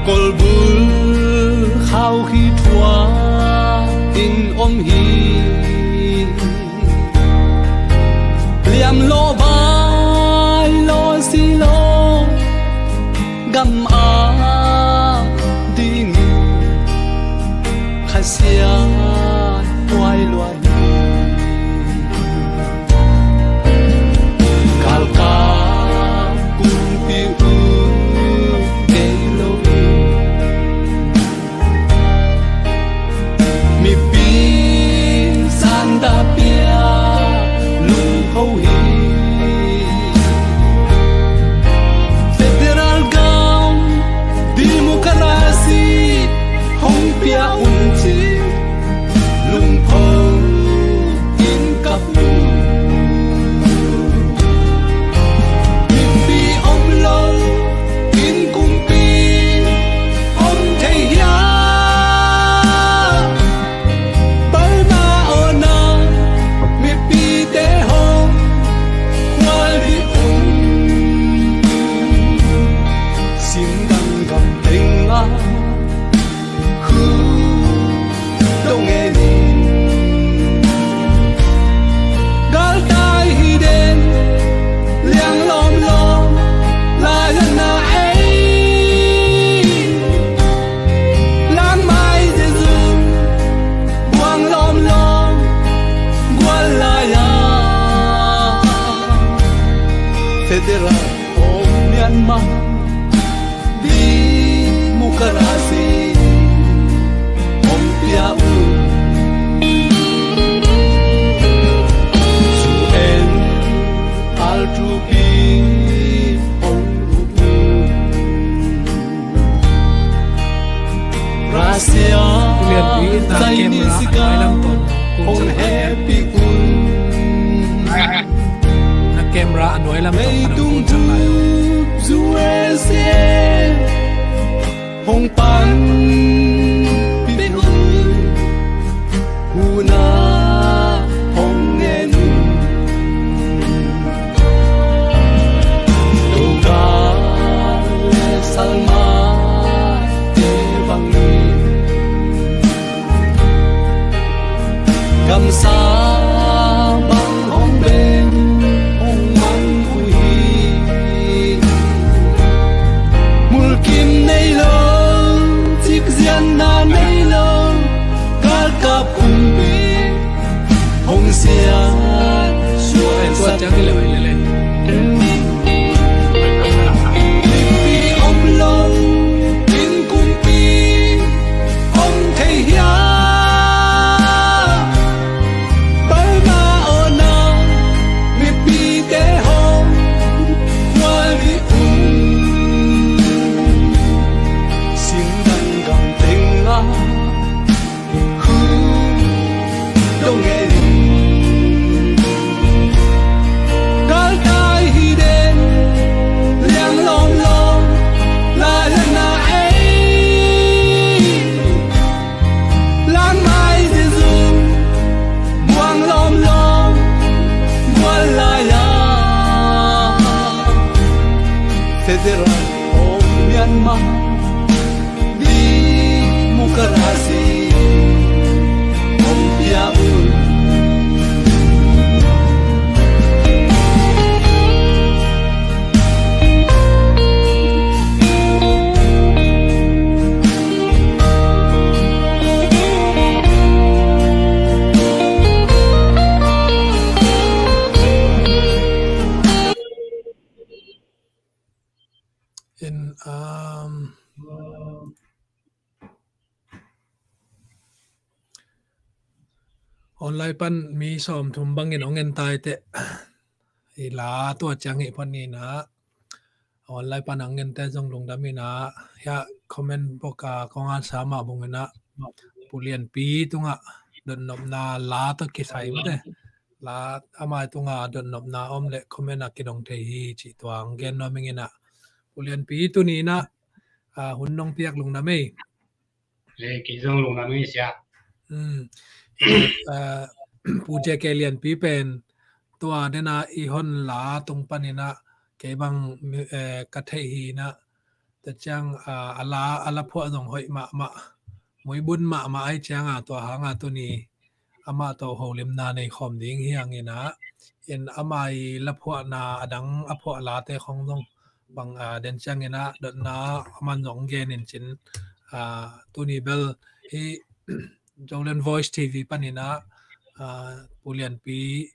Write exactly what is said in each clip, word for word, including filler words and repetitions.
Kolbul khau hi thuak in om hi. Liam lo vai lo si lo gam a ding khasia tuai lua hi. Galkap kumpi uh kei lo hi. Mipi santa pia lungho hi. Federal gam democracy hong pia un ci lungpho in kap uh. Mipi om lo in kumpi om thei hiam? Palma ona mipite hong kual hi un. Singdang gam teng a khu dong e ni. Galtai hi den liang lawm lawm lai na ei. Langmai Jesu buang lawm lawm gual lai a. Federal of Myanmar democracy hong pia un. U N R two P hong up un. Russia Chinese gam hong hehpih un. Na camera a nuai lam tawh leitung tup U S A hong panpih un. Huna hong ngen un. Doka le Salma te bangin gamsa bang hong beng hong mang uh hi. Mulkim nei lo, cikzianna nei lo, galkap kumpi hong siat suak sa. Mipi om lo in kumpi om thei hiam? Palma ona mipite hong kual hi un. Singdang gam teng a khu dong e ni. Galtai hi den liang lawm lawm lai na ei. Langmai Jesu buang lawm lawm gual lai a. Federal of Myanmar democracy hong pia un. In, um, online pan mi sawmthum bangin hong en tai teh. I la tua ciang hi phot ni na. Online pan hong en te zong lungdam hi na. Hiah comment box a kong an sa mah bung hi na. Pu Lianpi tungah dotnopna la tawh kisai mah te. La amai tungah dotnopna om le comment a kidong thei hi cih tua hong gen nuam ing hi na. Pu Lianpi tuni na, ah, hun nong piak lungdam ei. Eh, kei zong lungdam ei sia. Hmm. Ah, Pu J K Lianpi pen tua dena i hon la tung panin ah kei bang, eh, ka theih hi na. Tua ciang a la a la phuah zong hoih mahmah, muibun mahmah ai cianga tua hanga tuni amah tawh holimna nei khawm ding hi hanginah, in amah i la phuahna a dang a phuah late khong zong bang a den cianginah dotna aman zong gen in cin, a tuni bel hi Zoland Voice T V paninah a Pu Lianpi,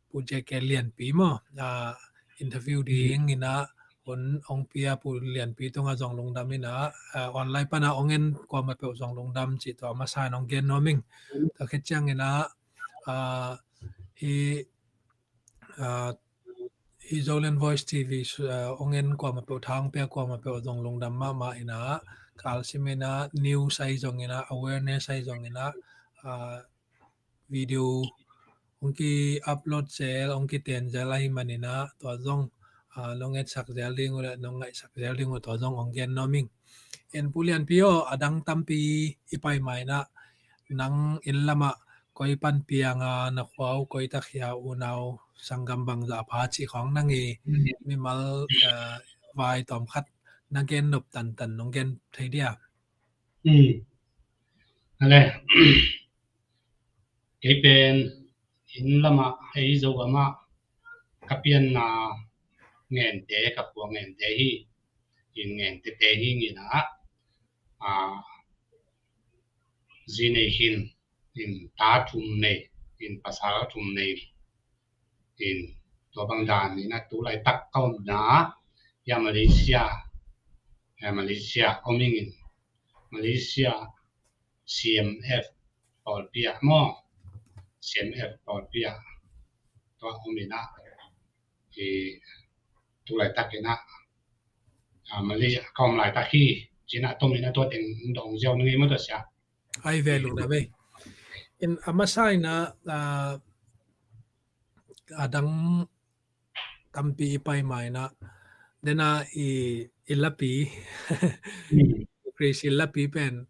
Pu J K Lianpi maw, a interview ding inah hun ong pia Pu Lianpi tunga zong lungdam inah a online pana ong en kuamah peuh zong lungdam cih tua masa in ong gen nuam ing. Tua khit cianginah a hi a hi Zoland Voice T V ong en kuamah peuh, thang pia kuamah peuh zong lungdam mahmah inah, kalsim inah news ai zong inah, awareness ai zong inah a video ong ki upload zel, ong kiten zel ahi maninah tua zong a nong etsak zel ding uh le nong ngaihsak zel ding uh tua zong ong gen nuam ing. En Pu Lianpi aw, a dang tampi i pai mainah nang inn lamah koi pan pianga na khua uh koi takhia unau sanggam bangzah pha cih khawng nang i mimal vai tawm khat na gen nop tantan nong gen thei dia? Ale, kei pen inn lamah ei Zogam ah ka pianna ngente, ka khua ngente hi. In ngente te hi nginah a zi nei hin, in ta thum nei, in pasal thum nei, in tua bang dan inah tu laitak ka omna ia Malaysia, Malaysia om ingin, Malaysia C M F pawlpi ah maw, C M F pawlpi ah tua om inah i tu laitak inah a Malaysia ka om laitak hi. Cinah tom inah tua teng dong ziau na ngei maw tua sia. Ai ve lungdam ei. In a masa inah a dang tampi i pai mainah dena i i lapi Khrist i lapi pen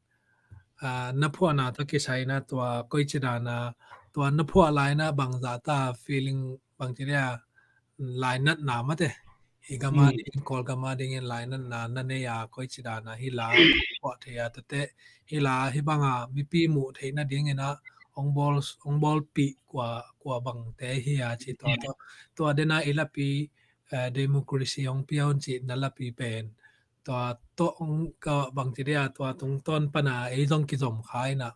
a na phuahna tawh kisai inah tua koici dana tua na phuah lai inah bangzah ta feeling bangci dia lainatna mate. Hi gama dingin, Kawlgama dingin lainatna na nei a koici dana hi la phuah thei a tate hi la hi banga mipi muh theih nadinginah ong bawl, ong bawlpih kua, kua bangte hi a ci tua tawh. Tua dena i lapi democracy ong pia un cih na lapi pen tua tawh ong ka bangci dia tua tungtawn pana ei zong kizom kha inah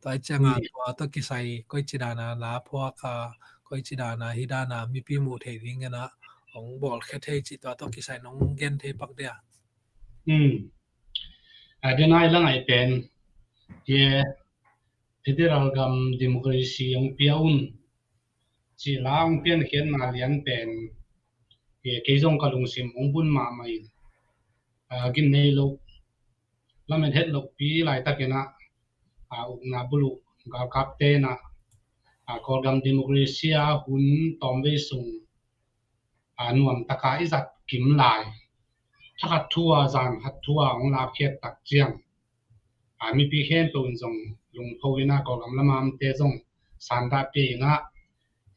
tua i cianga tua tawh kisai koici dana la phuak a koici dana hi dana mipi muh thei dinginah ong bawlkhia thei cih tua tawh kisai nong gen thei pak dia? A dena i la ngaih pen ye federal gam democracy ong pia un cih la ong piankhiatna lian pen kei zong ka lungsim ong bun mahmah in, a gin nei lo, lamet het lopi laitakinah a ukna buluh galkapte inah a Kawlgam democracy a hun tawmvei sung a nuamtaka i zat kim lai, thakhat thu a zan khat thu a ong lakkhiat tak ciang a mipi khempeuh in zong lungpho inah Kawlgam lama omte zong sandahpia inah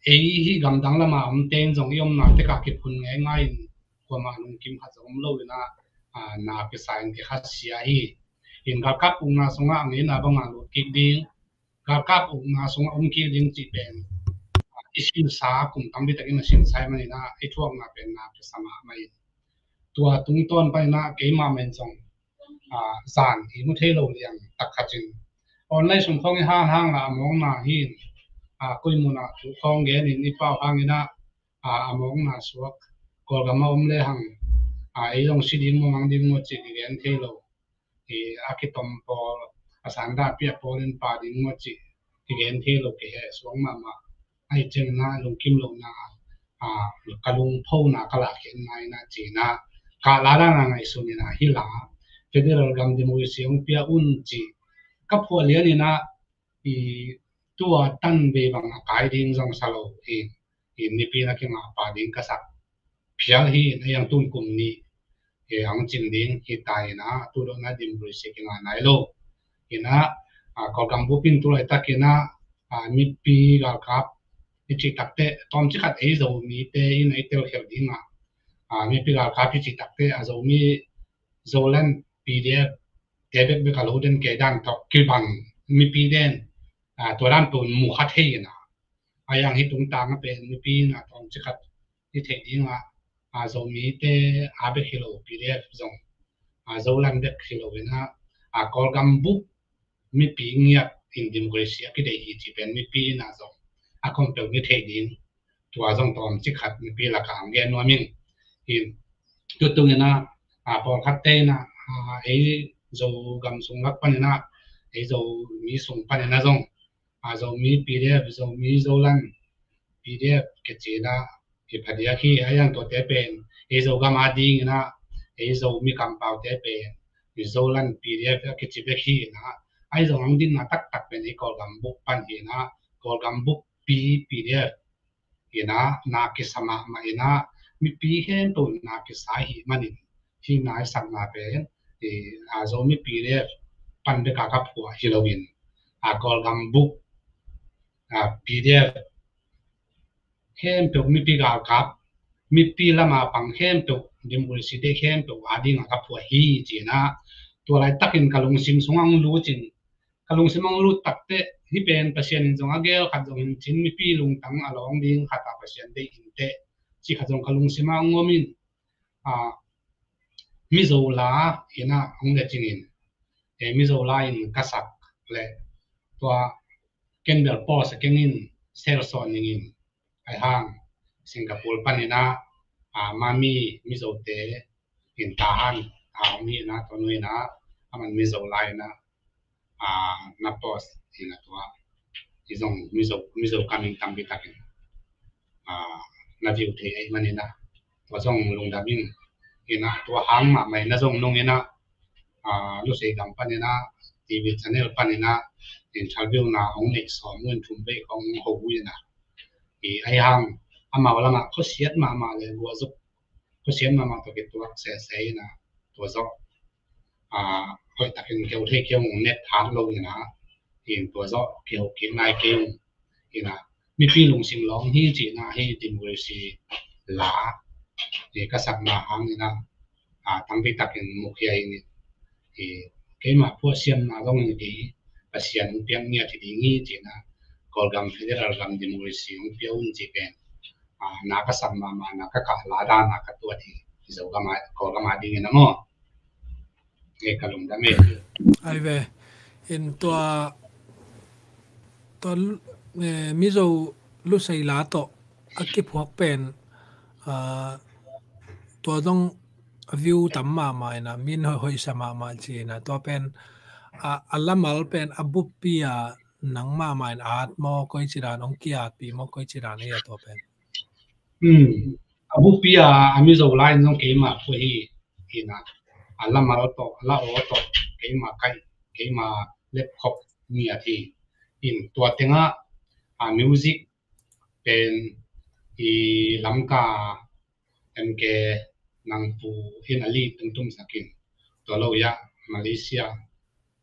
ei hi gamdang lama omte in zong i omna tekah kiphun ngeingai in kuamah lungkim khat zong om lo inah a na pia sa in i khasia hi. In galkap ukna sungah a ngeina banga lut kik ding, galkap ukna sungah om kik ding cih pen i sinsa kum tampi takin a sinsa i maninah i thuakna pen na pia sa mahmah in tua tungtawn paninah keimah men zong a zan i mu thei lo liang tak khat in online sung khawng i han hang la a mawkna hi in a koi munah thu khawng gen in i pau hanginah a a mawkna suak Kawlgam a om le hang a ei zong si ding maw mang ding maw cih i gen thei lo. A kitom pawl a sandahpia pawl in pa ding maw cih i gen thei lo, kei he suak mahmah. Ahi ciangin a lungkim lohna a ka lungphona ka lahkhiatna inah cinah ka la dana ngaihsun inah hi la federal gam democracy hong pia un cih ka phuah lian inah i tua tan vei bang a kai ding zong sa lo hi. I mipi na kingah pa ding ka sak phial hi. Na iang tun kum nih hi hong cing ding hi ta inah tu dawhna democracy kingah nai lo inah a Kawlgam bupin tu laitak inah a mipi galkap i cih takteh tawmcik khat ei Zomite inah i telkhialh dingah a mipi galkap i cih takteh a Zomi Zoland P D F te bekbek a lo den kei dan tawh kibang mipi den, a, tua dan peuh mu kha thei in a, a yang hi tungtang a pen mipi in a tawmcik khat hi thei ding a, a, Zomite a bek hi lo P D F zong, a, Zoland bek hi lo in a, a, Kawlgam bup mipi ngiat in democracy a kideih hi ci pen mipi in a zong a khong peuh hi thei ding, tua zong tawmcik khat mipi lakah ang gen nuam ing. In tutung in a, a, pawlkhatte in a, a, ei Zogam sung lak pan in a, ei Zomi sung pan in a zong, a, Zomi P D F, Zomi Zoland P D F kici in a, hi phadiak hi, a yang tuate pen ei Zogam a ding in a, ei Zomi kampaute pen ei Zoland P D F a kici bek hi in a, a i zong ang dinna taktak pen ei Kawlgam bup pan hi in a, Kawlgam bup pi P D F in a, na kisa mahmah in a, mipi khempeuh na kisa hi manin, hi na i sakna pen, i, a, Zomi P D F pan bek a ka phuah hi lo in, a, Kawlgam bup, a, P D F khempeuh mipi galkap, mipi lama pang khempeuh, democracy te khempeuh a ding a ka phuah hi ci in a, tua laitakin ka lungsim sungah ang lut in, ka lungsim ang lut takte, hi pen Pasian in zong a gel khat zong hi in cin, mipi lungtang a lawng ding khat a Pasian deih in teh, ci khat zong ka lungsim ang om in, a, Mizo la in a hong le cingin, e, Mizo la in ka sak le tua ken bel pawsa keng in sel sawn ning in, ai hang Singapore pan in a, a, mami Mizote in Tahan a om hi in a, tua nu in a, a man Mizo la in a, a, na post in a, tua i zong Mizo, Mizo kam in tampi takin, a, na view thei ai man in a, tua zong lungdam in in a, tua hang mahmah in a zong nung in a, a, Lusei gam pan in a, T V channel pan in a interview na hong neih sawm uh in, thum vei khong hong ho uh in a, i ai hang amau lamah khuasiat mahmah le guahzuk khuasiat mahmah tawh kituak sese in a, tua zawh, a, hoih takin keu thei keu, net hat lo in a, in tua zawh kiho kik nai keu in a, mipi lungsim lawng hi ci in a, hi democracy la, e, ka sakna hang in a, a, tampi takin mukhia in, e, keima phuah siamna zong in kei Pasian hong piak ngiat hi ding hi ci in a, Kawlgam federal gam democracy hong pia un ci pen, a, na ka sam mahmah, na ka kah la dan a ka tuat hi, Zogam a, Kawlgam a ding in a maw. E, ka lungdam e. Ai ve, in tua, tua, e, Mizo Lusei la tawh a kiphuak pen, a, tua zong a view tam mahmah in a, min hoih, hoihsa mahmah ci in a, tua pen, a, a lamal pen a buppi a nang mahmah in at maw, koi ci dan hong kiatpi maw, koi ci dan hi a tua pen. Hmm. A buppi a, a Mizo la in zong keima phuah hi in a, a lamal tawh, a la aw tawh keima kaih, keima lepkhop ngiat hi. In tua tengah, a, music pen i Lamka M K nang pu in a lead tumtum sak in, tua lo ia Malaysia,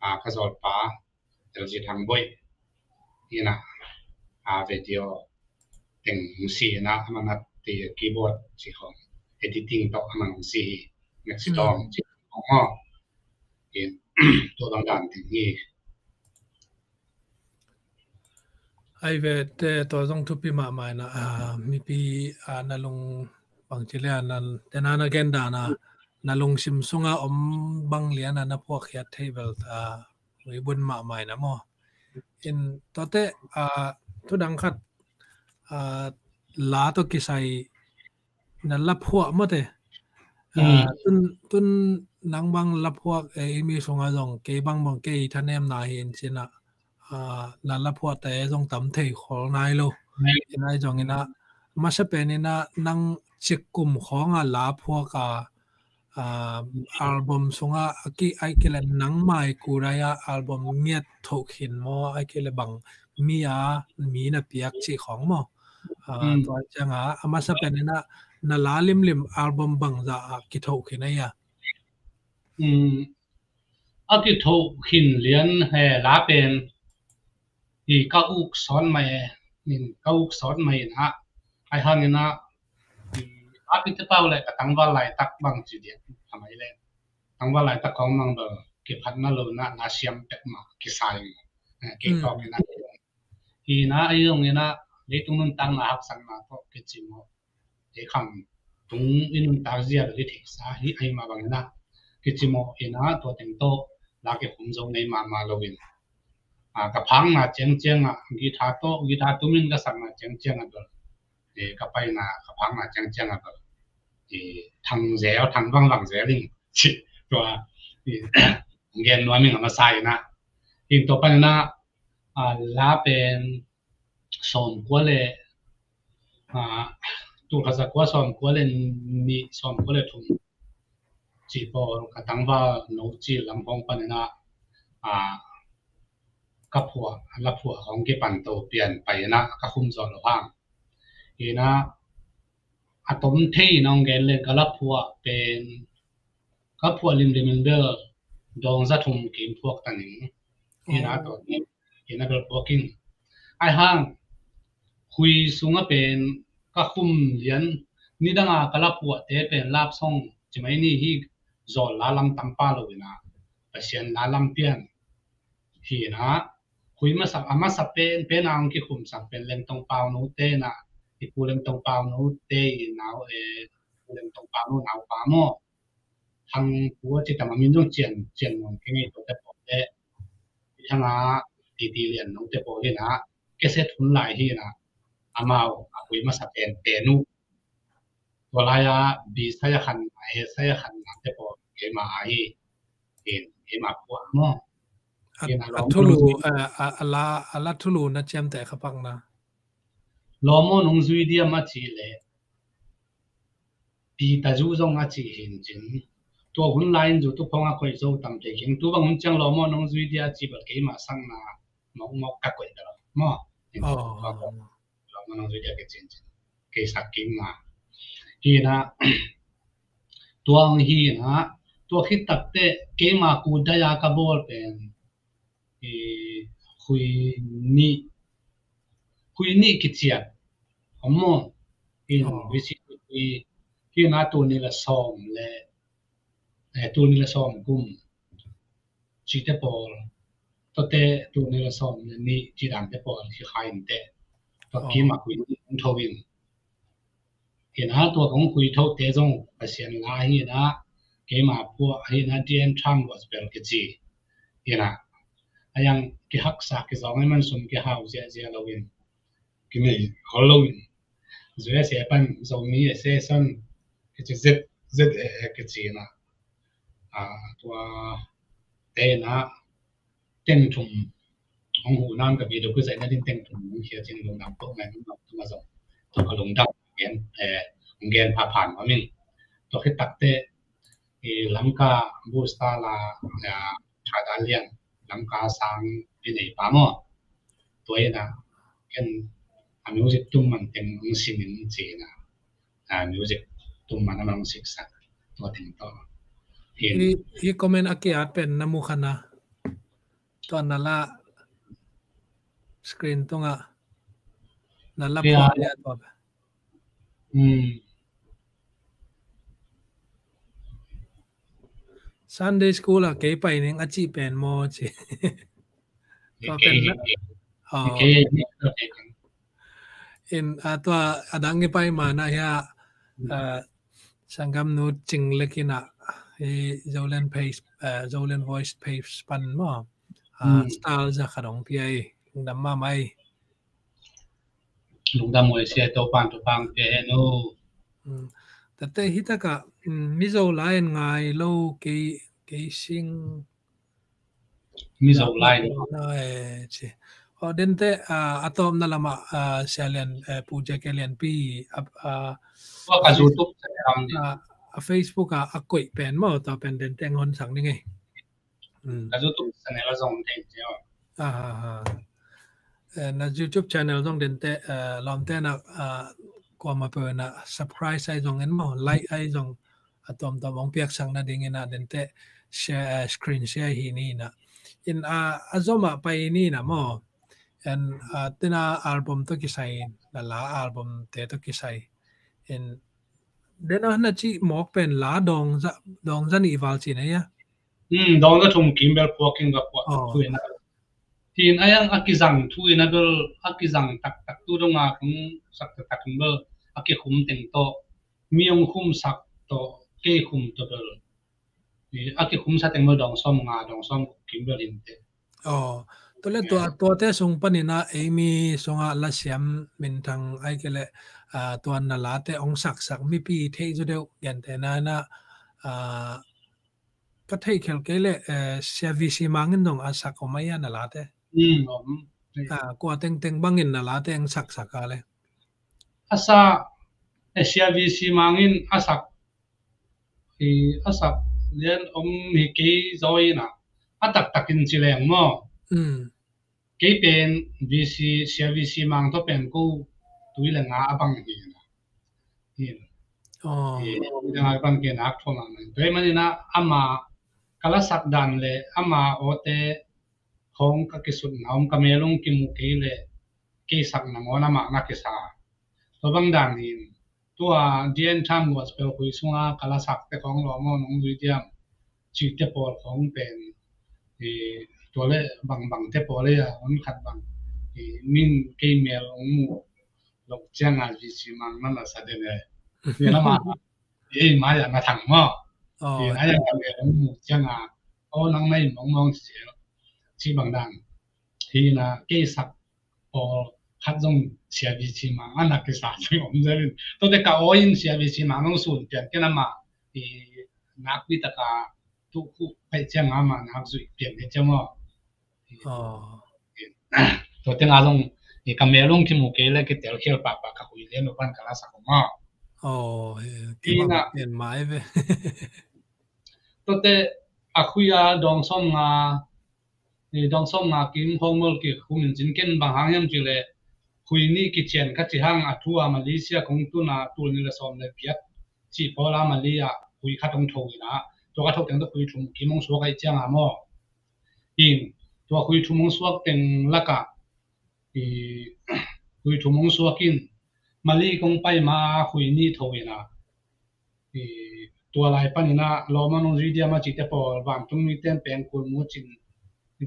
a, ka zawlpa L G Thangboih in a, a, video teng hong si in a, a man a ti keyboard ci khong, editing tawh a man hong si hi, Mexico hong ci khong aw. In tua bang dan teng hi. Ai ve, te tua zong thupi mahmah in a, a, mipi, a, na lung bang ci le a, na, te na na gen dan a, na lungsim sunga om bang lian a na phuakkhiat thei bel, a, ui bun mahmah in a maw. In tuate, a, thu dang khat, a, la tawh kisai na la phuah maw te. A, tun, tun nang bang la phuak, e, i mi sunga zong kei bang bang kei thanemna hi in ci in a, a, na la phuahte zong tam thei khol nai lo. In ai zong in a, masa pen in a nang cik kum khawng a la phuak a, a, album sunga a ki, ai ki le nang mai kurai a album ngiat thoh khin maw, ai ki le bang mi a, mi na piak cih khawng maw. A, tua ciang a, a masa pen in a, na la limlim album bangzah a kithoh khin a ia. A kithoh khin lian he la pen hi ka uk sawt mai e, in ka uk sawt mai in a, ai hang in a, a kite pau le ka tangval laitak bang ci diak a mai le. Tangval laitak khawng mang bel kiphatna lo in ah, na siam pek mah kisai. Eh, kei tawk in ah. Hi in ah, ahi zongin ah, leitung nuntakna haksatna tawh kicimawh, ei khang tung i nuntak zia bel i theihsa hi, ahi mah bangin ah, kicimawh in ah, tua teng tawh la kikhum zo nei mahmah lo in. Ah, ka phakna ciangciang ah, guitar tawh, guitar tumin ka sakna ciangciang ah bel, eh, ka paina, ka phakna ciangciang ah bel, eh, thang zel, thang vangvang zel in, ci, tua, eh, gen nuam ing a masa in ah. Hi in tua panin ah, ah, la pen sawmkua le, ah, tul khat zakua sawmkua le nih, sawmkua le thum ci pawl, ka tangval no ci lam khawng panin ah, ah, ka phuah, la phuah khawng kipan to pian pai in ah, ka khum zawh loh hang. Hi in ah, a tom thei in ah hong gen leng, ka la phuah pen, ka phuah limlim in bel dawng za thum kim phuak ta ning. Hi in ah, tua hi in ah bel phuak ing. Ahi hang, khui sungah pen ka khum lian, nidang a ka la phuahte pen love song ci mai ni hi, zawl la lam tam pah lo in ah, Pasian la lam pian. Hi in ah, khui masa, a masa pen, pen a hong kikhumsak pen Lengtong Pau note in ah, i Pu Lengtong Pau note i nau, eh, Pu Lengtong Pau no naupa maw, Thangpu a ci tam, a min zong Cian, Cian Nuam kei ngei, tuate pawl le, i Thang a, Titi Lian note pawl hi in ah, cassette hun lai hi in ah, amau a khui masa pen pen uh. Tua lai-a B side a khanna, A side a khanna te pawl keima a hi. Hi in, keima phuah maw. A, hi in a, a lawm thulu, nung zui, a, a, a la, a la thulu na ciamteh kha pakna. Lawm aw nung zui diam a cih leh, Peter Zu zong a cih hi in cin. Tua hun lai-in YouTube khawng a koih zo tam thei keng. Tu bang hun ciang Lawm aw nung zui dia a cih bel keima sakna mawkmawk ka koih bel maw. Hi in, oh, tua khawng Lawm aw nung zui dia kei cincin, kei sak kik ma. Hi in ah, tua hong hi in ah, tua khit takteh keima kudai a ka bawl pen, i, khui nih, khui nih kiciat om maw. Hi in, oh, V C D khui, hi in ah, tul nih le sawm le, eh, tul nih le sawm kum cite pawl, tuate tul nih le sawm le nih ci dante pawl hi kha inteh. Tua, oh, keima khui nih hong tho in. Hi in ah, tua kong khui thote zong Pasian la hi in ah, keima phuah hi in ah, D N Trump Gospel kici. Hi in ah, a yang kihaksa kizawng a, man sum kihau ziahziah lo in, kinei khol lo in, U S A pan Zomi Association kici, Z, Z A A kici in ah, ah, tua te in ah, teng thum hong huh nam, ka video kizai nading teng thum hong khia cin, lungdam ko ngai, lungdam tung a zong. Tua ka lungdam gen, eh, hong gen phapha nuam ing. Tua khit takteh, i, Lamka Blue Star la, ah, Tha Da Lian, Lamka sang i nei pa maw. Tua in ah, ken a music tum man teng hong sin in ci in ah, a music tum man a man hong siksak, tua teng tawh. Hi in. I, i comment a ki-at pen na mu kha na. Tua na la screen tungah na la, ya, phuah lian tua. Hmm. Sunday school ah kei pai ning a cih pen maw ci. Tua pen na. Oh. In, ah, tua a dang i pai ma na hia, hmm, ah, sanggamnu Cing Lek in ah, hi Zoland page, ah, Zoland Voice page pan maw. Ah, hmm, star za kha dong pi ai, lungdam mahmah ei. Lungdam huai sia, Topan thupha pia hen o. Hmm. Tate hi takah, hmm, Mizo lai in ngai lo kei, kei sing. Mizo lai in. Na, eh, ci. Oh, dente, ah, a tawpna lamah, ah, Sia Lian, eh, Pu J K Lianpi, ah, ah, tua ka Facebook, YouTube channel lam ding, ah, a Facebook ah a koih pen maw, tua pen dente ngon sang ding ei. Hmm. Ka YouTube channel zong dente, oh. Ah, ah, ah. Eh, na YouTube channel zong dente, eh, lawmte na, ah, kuamah peuh na subscribe ai zong en maw, like ai zong a tuamtuam hong piaksak nadingin ah dente share, eh, screen share hi ni na. In, ah, a zomah pai ni na maw. En, ah, tena album tawh kisai, na la album te tawh kisai. In, den a na cih mawk pen la dawng za, dawng za nih val ci na hia. Hmm, dawng za thum kim bel phuak in ka phuak thu in a. Tin a yang a kizang thu in a bel a kizang taktak tu dong a kong sak taktak in bel a kikhum teng tawh mi hong khumsak tawh kei khum tawh bel a kikhumsa teng bel dawng sawm nga dawng sawm kim bel in te. Aw, tua le tua tuate sung panin a eimi sungah lasiam minthang ai ke le tua na late hong saksak mipi theih zaw deuh gentehna in a ka theih khelh kei le Sia V C Mang in dong a sak om ai a na late. Kua tengteng bangin na late hong saksak a le a sa Sia V C Mang in a sak a sak lian om hi kei zaw in a a taktakin ci leng maw? Kei pen V C, Sia V C Mang tawh pen ko tui le nga a bang hi na. Hi na. Tui le nga a bang ke nak thua mang. Tua hi manin a ama ka lasak dan le ama awte khawng ka kisutna om ka melung kimu kei le kei sak nangawn amah na kisa. Tua bang dan hin tua Dian Tham Gospel khui sunga ka lasak te khawng lawm aw nong zui diam cite pawl khawng pen tua le bangbang te pawl ei a hon khat bang min kei mel ong mu lo cianga V C Mang na lasa den e. Tua na ma ei mai a na thang maw. Tua na yang ka mel ong mu cianga aw nang na in mong mong ci bang dan hi na kei sak pawl khat zong Sia V C Mang a na kisa zong om zel in. Tua te ka aw in Sia V C Mang zong sun pian ken ama i nak pi taka tu khu pai ciang ama nak zui pian he ciang aw. Tua te nga zong i ka melung kimu kei le kitel khial papa ka hui lian upan ka lasak om aw. Aw, he, Ina. Tua te a khui a dawng sawm nga dawng sawm nga kim hong mol ki khum in cin ken bang hang hiam ci le khui nih kician ka ci hang a thu a Malaysia kong tun a tul nih le sawm le giat ci pawl a Mali a khui khat hong tho in a tua ka tho teng tua khui thum kim hong suak a i ciang a maw. In tua khui thum hong suak teng lak a khui thum hong suak in Mali kong pai ma a khui nih tho in a tua lai panin a lawm a nong zui diam a cite pawl vantung mi ten peng kul mu cin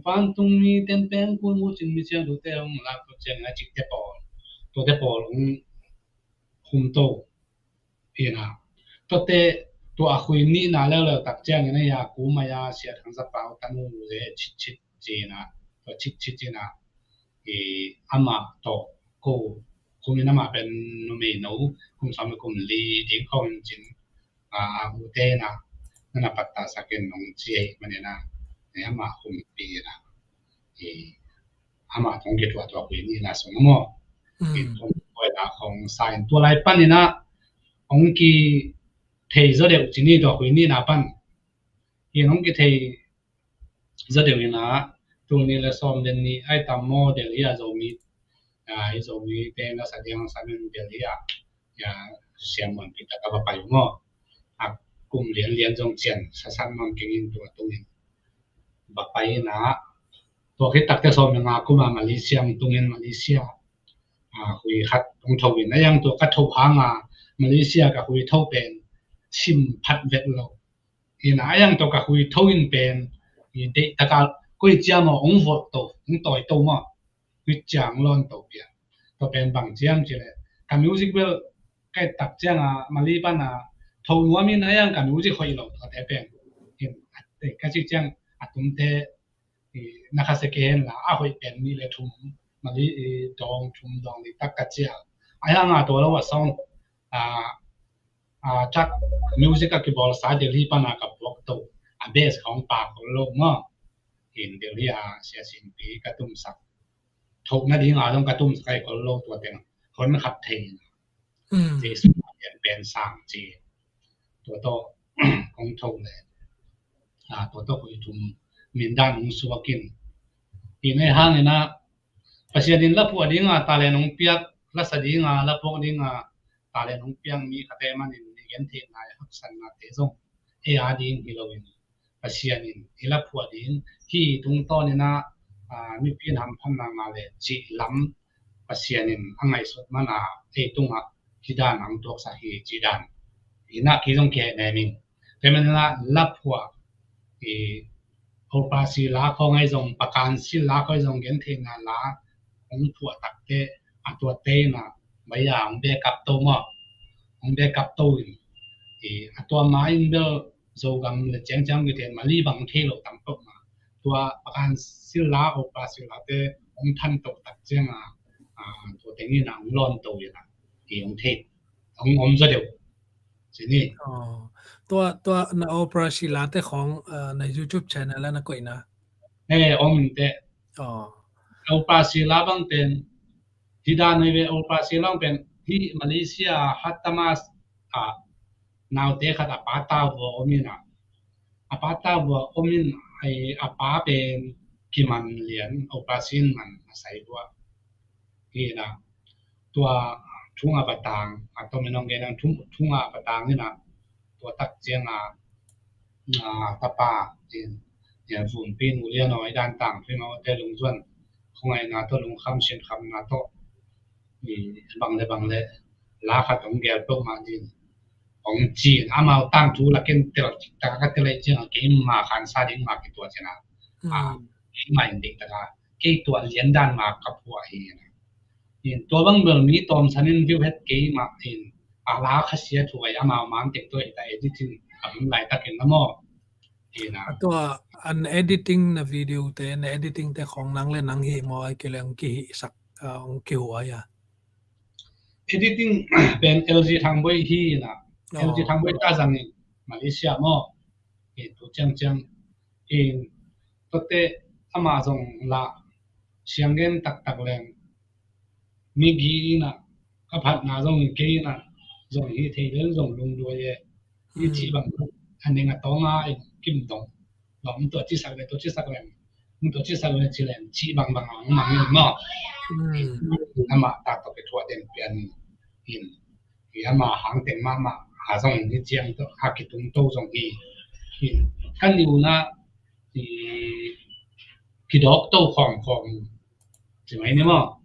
vantung mi ten peng kul mu cin mi ciang dute hong lak tua ciang a cite pawl tuate pawl hong hum to ina tuate tua a khui nih na leuleu tak ciang ina ya ku mai a sia thang za pau tanu le citcit cina tua citcit cina i ama to ko kumin ama pen numei no kum sawm kum li ding khawng in cin a ute na nana patta sakin nong ci ei manina ama kum pi na i ama tong ke tua tua kuin ina sung mo in kong koi la khong sa in tua lai pan ina ong ki thei zo deuh cini tua kuin ina pan in ong ki thei za deuh ina tul nih le sawm den nih ai tam maw Delhi a Zomi a i Zomi te na sa diang sa men Delhi a ya siam mon pi ta ka va pai maw a kum lian lian zong cian sa san mon keng in tua tung in va pai ina tua khit tak te sawm le nga kum a Malaysia tung in Malaysia a hui khat tung tho in a yang tua ka tho hang a Malaysia ka hui tho pen sim phat vet lo ina a yang tawh ka hui tho in pen i deih taka koi ciang aw ong vot to ong tawi to maw hui ciang lawn to pia tua pen bang ciam ci le ka music bel kai tak ciang a Mali pan a tho nuam in a yang ka music hoih lo tua te pen in ka ci ciang a tum te i na kha se ke hen la a hoih pen nih le thum Mali i dawng thum dawng li tak ka cia a yang a tua lo a song a a tak music a kibawl sa Delhi pan a ka puak to a bass khawng pa khol lo maw in Delhi a sia sin pi ka tum sak tho na ding a dong ka tum sak ai khol lo tua teng hon khat thei Jesu a pian pen sang ci tua to kong tho le a tua to hui thum min dan hong suak in i nei hang ina Pasian in la phuah ding a talen hong piak la sa ding a la phuak ding a talen hong piak mi kha te man in i gen thei nai haksan na te zong ei a ding hi lo in Pasian in i la phuah ding hi tungtawn ina mipi in hamphamna nga le cih lam Pasian in a ngaihsut man a ei tungah hi dan ang tuaksa hi ci dan ina ki zong ki heh nem in te man ina la phuah i Operasi la khawng ahi zong, pakan sil la khawng ahi zong, gentheihna la hong phuah takte a tuate in a, bai a hong backup to maw, hong backup to in, i a tua ma in bel Zogam le ciangciang kithei Mali bang thei lo tam peuh ma, tua pakan sil la, operasi late hong than to tak ciang a, a tua teng in a hong lawn to in a, i hong thei, hong om zaw deuh. Sini. Tua, tua na operasi late khawng, ah, na YouTube channel ah na koihna? Eh, om te. Operasi la bang pen, hi dan nei ve, operasi la bang pen, hi Malaysia, Hatta Mas, ah, naute khat a pa ta vua om in a. A pa ta vua om in, ai, a pa pen kiman lian, operasi man a sai vua. Hi na, tua thunga patang, a tomin ong gen ang thung, thunga patang hi na, tua tak ciang a, a, tapa, in, in vun pin u lian oi dan tang, pin oi te lungzuan, khungai na to lungkham sin kham na to, i bang le bang le, la khat ong gel to ma din, ong cin, amau tang thu la ken tel, ta ka tel ai ciang a, keima khan sa ding ma ki tua ciang a, a, keima in ding ta ka, kei tua lian dan ma ka pua hi na. In tua bang bel mi tawm sanin view het kei mah in a la khasia thu ai amau mang tek tua i ta editing a hum lai takin na maw. In a. A tua an editing na video te, na editing te khong nang le nang hi maw ai ki leng ki hi sak, ah, ong ki hu ai a. Editing pen L G Thangboi hi na. Oh. L G Thangboi ta zang in Malaysia maw. In tu ciang ciang in tua te ama zong la siang gen taktak leng mi gi in a ka phatna zong hi kei in a zong hi thei lel zong lungduai e. Hi ci bang a ning a tawng a in kim dong. Lawm tua ci sak le tua ci sak leng. Tua ci sak le ci leng ci bang bang ang mang in maw. Ama ta tua ke tua den pian in. Hi ama hang teng mahmah a zong hi ciang to a kitung to zong hi. Hi kan ni una hi kidok to khawm khawm ci mai ni maw.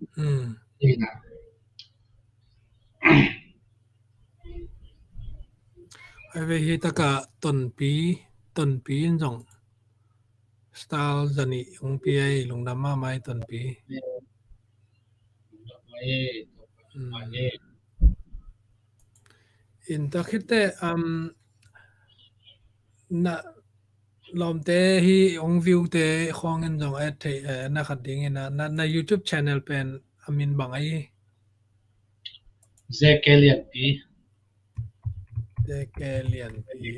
Hi na. Ai ve hi taka tonpi, tonpi in zong style zani ung pi ai lungdam mahmah i tonpi. In ta khit te, um, na lawmte hi ong view te khawng in zong et thei, eh, na khat ding in a, na, na YouTube channel pen a min bang ai? J K Lianpi. J K Lianpi.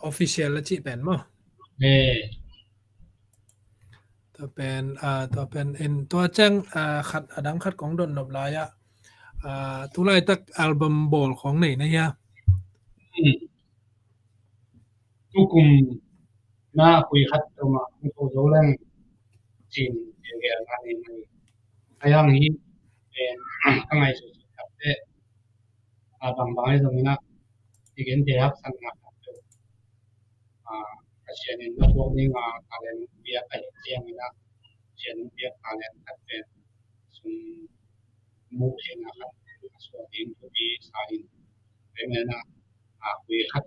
Official a cih pen maw? Tua pen, ah, tua pen in tua ciang, ah, khat, a dang khat kong dot nop lai ah, ah, tu laitak album bawl khong nei na hia? Tukum na khui khat tuma kong zo leng cin gelgelna nei mai. Ayang hi pen ka ngaihsut takte a bangbang ahi zongin ah i gente haksatna khat peuh, a, Pasian in na puak ding a talent biak ahi ciangin ah Pasian in biak talent khat pen sum muh theihna khat a suak ding thupi sa in. Pen en ah a khui khat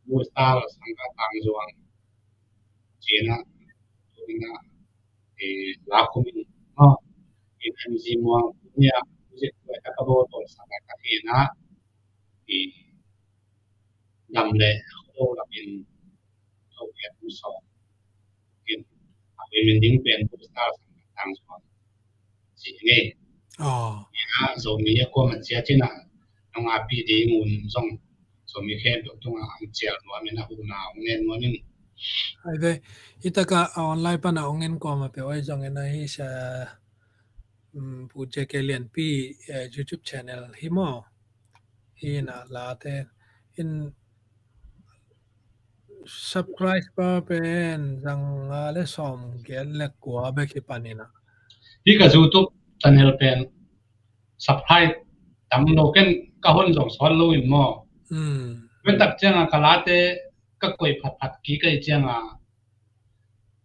Blue Star Sangkah Tangzuang cina, tuna, eh, la khum in, oh, in M G Muang nia, music director ka bo tol sangkah ka tina, eh, dam le, oh, la in, oh, ya kum so, in, a min ding pen Blue Star Sangkah Tangzuang. Ci ngei. Aw. Ina Zomi a kuamah cia cina nong a pi ding un zong Zomi khempeuh tungah ang cial nuam in a huna hong ngen nuam in. Ai ve, hi takah a online pana hong ngen kuamah peuh ai zong in a hi sia, um, Pu J K Lianpi, eh, YouTube channel hi maw? Hi na late in subscriber pen zanga le sawm giat le kua bek hi panin a. Hi ka YouTube channel pen subscribe tam lo ken ka hon zong sawt lo in maw. Hmm. Pen tak cianga ka late ka koih phatphat kik ai cianga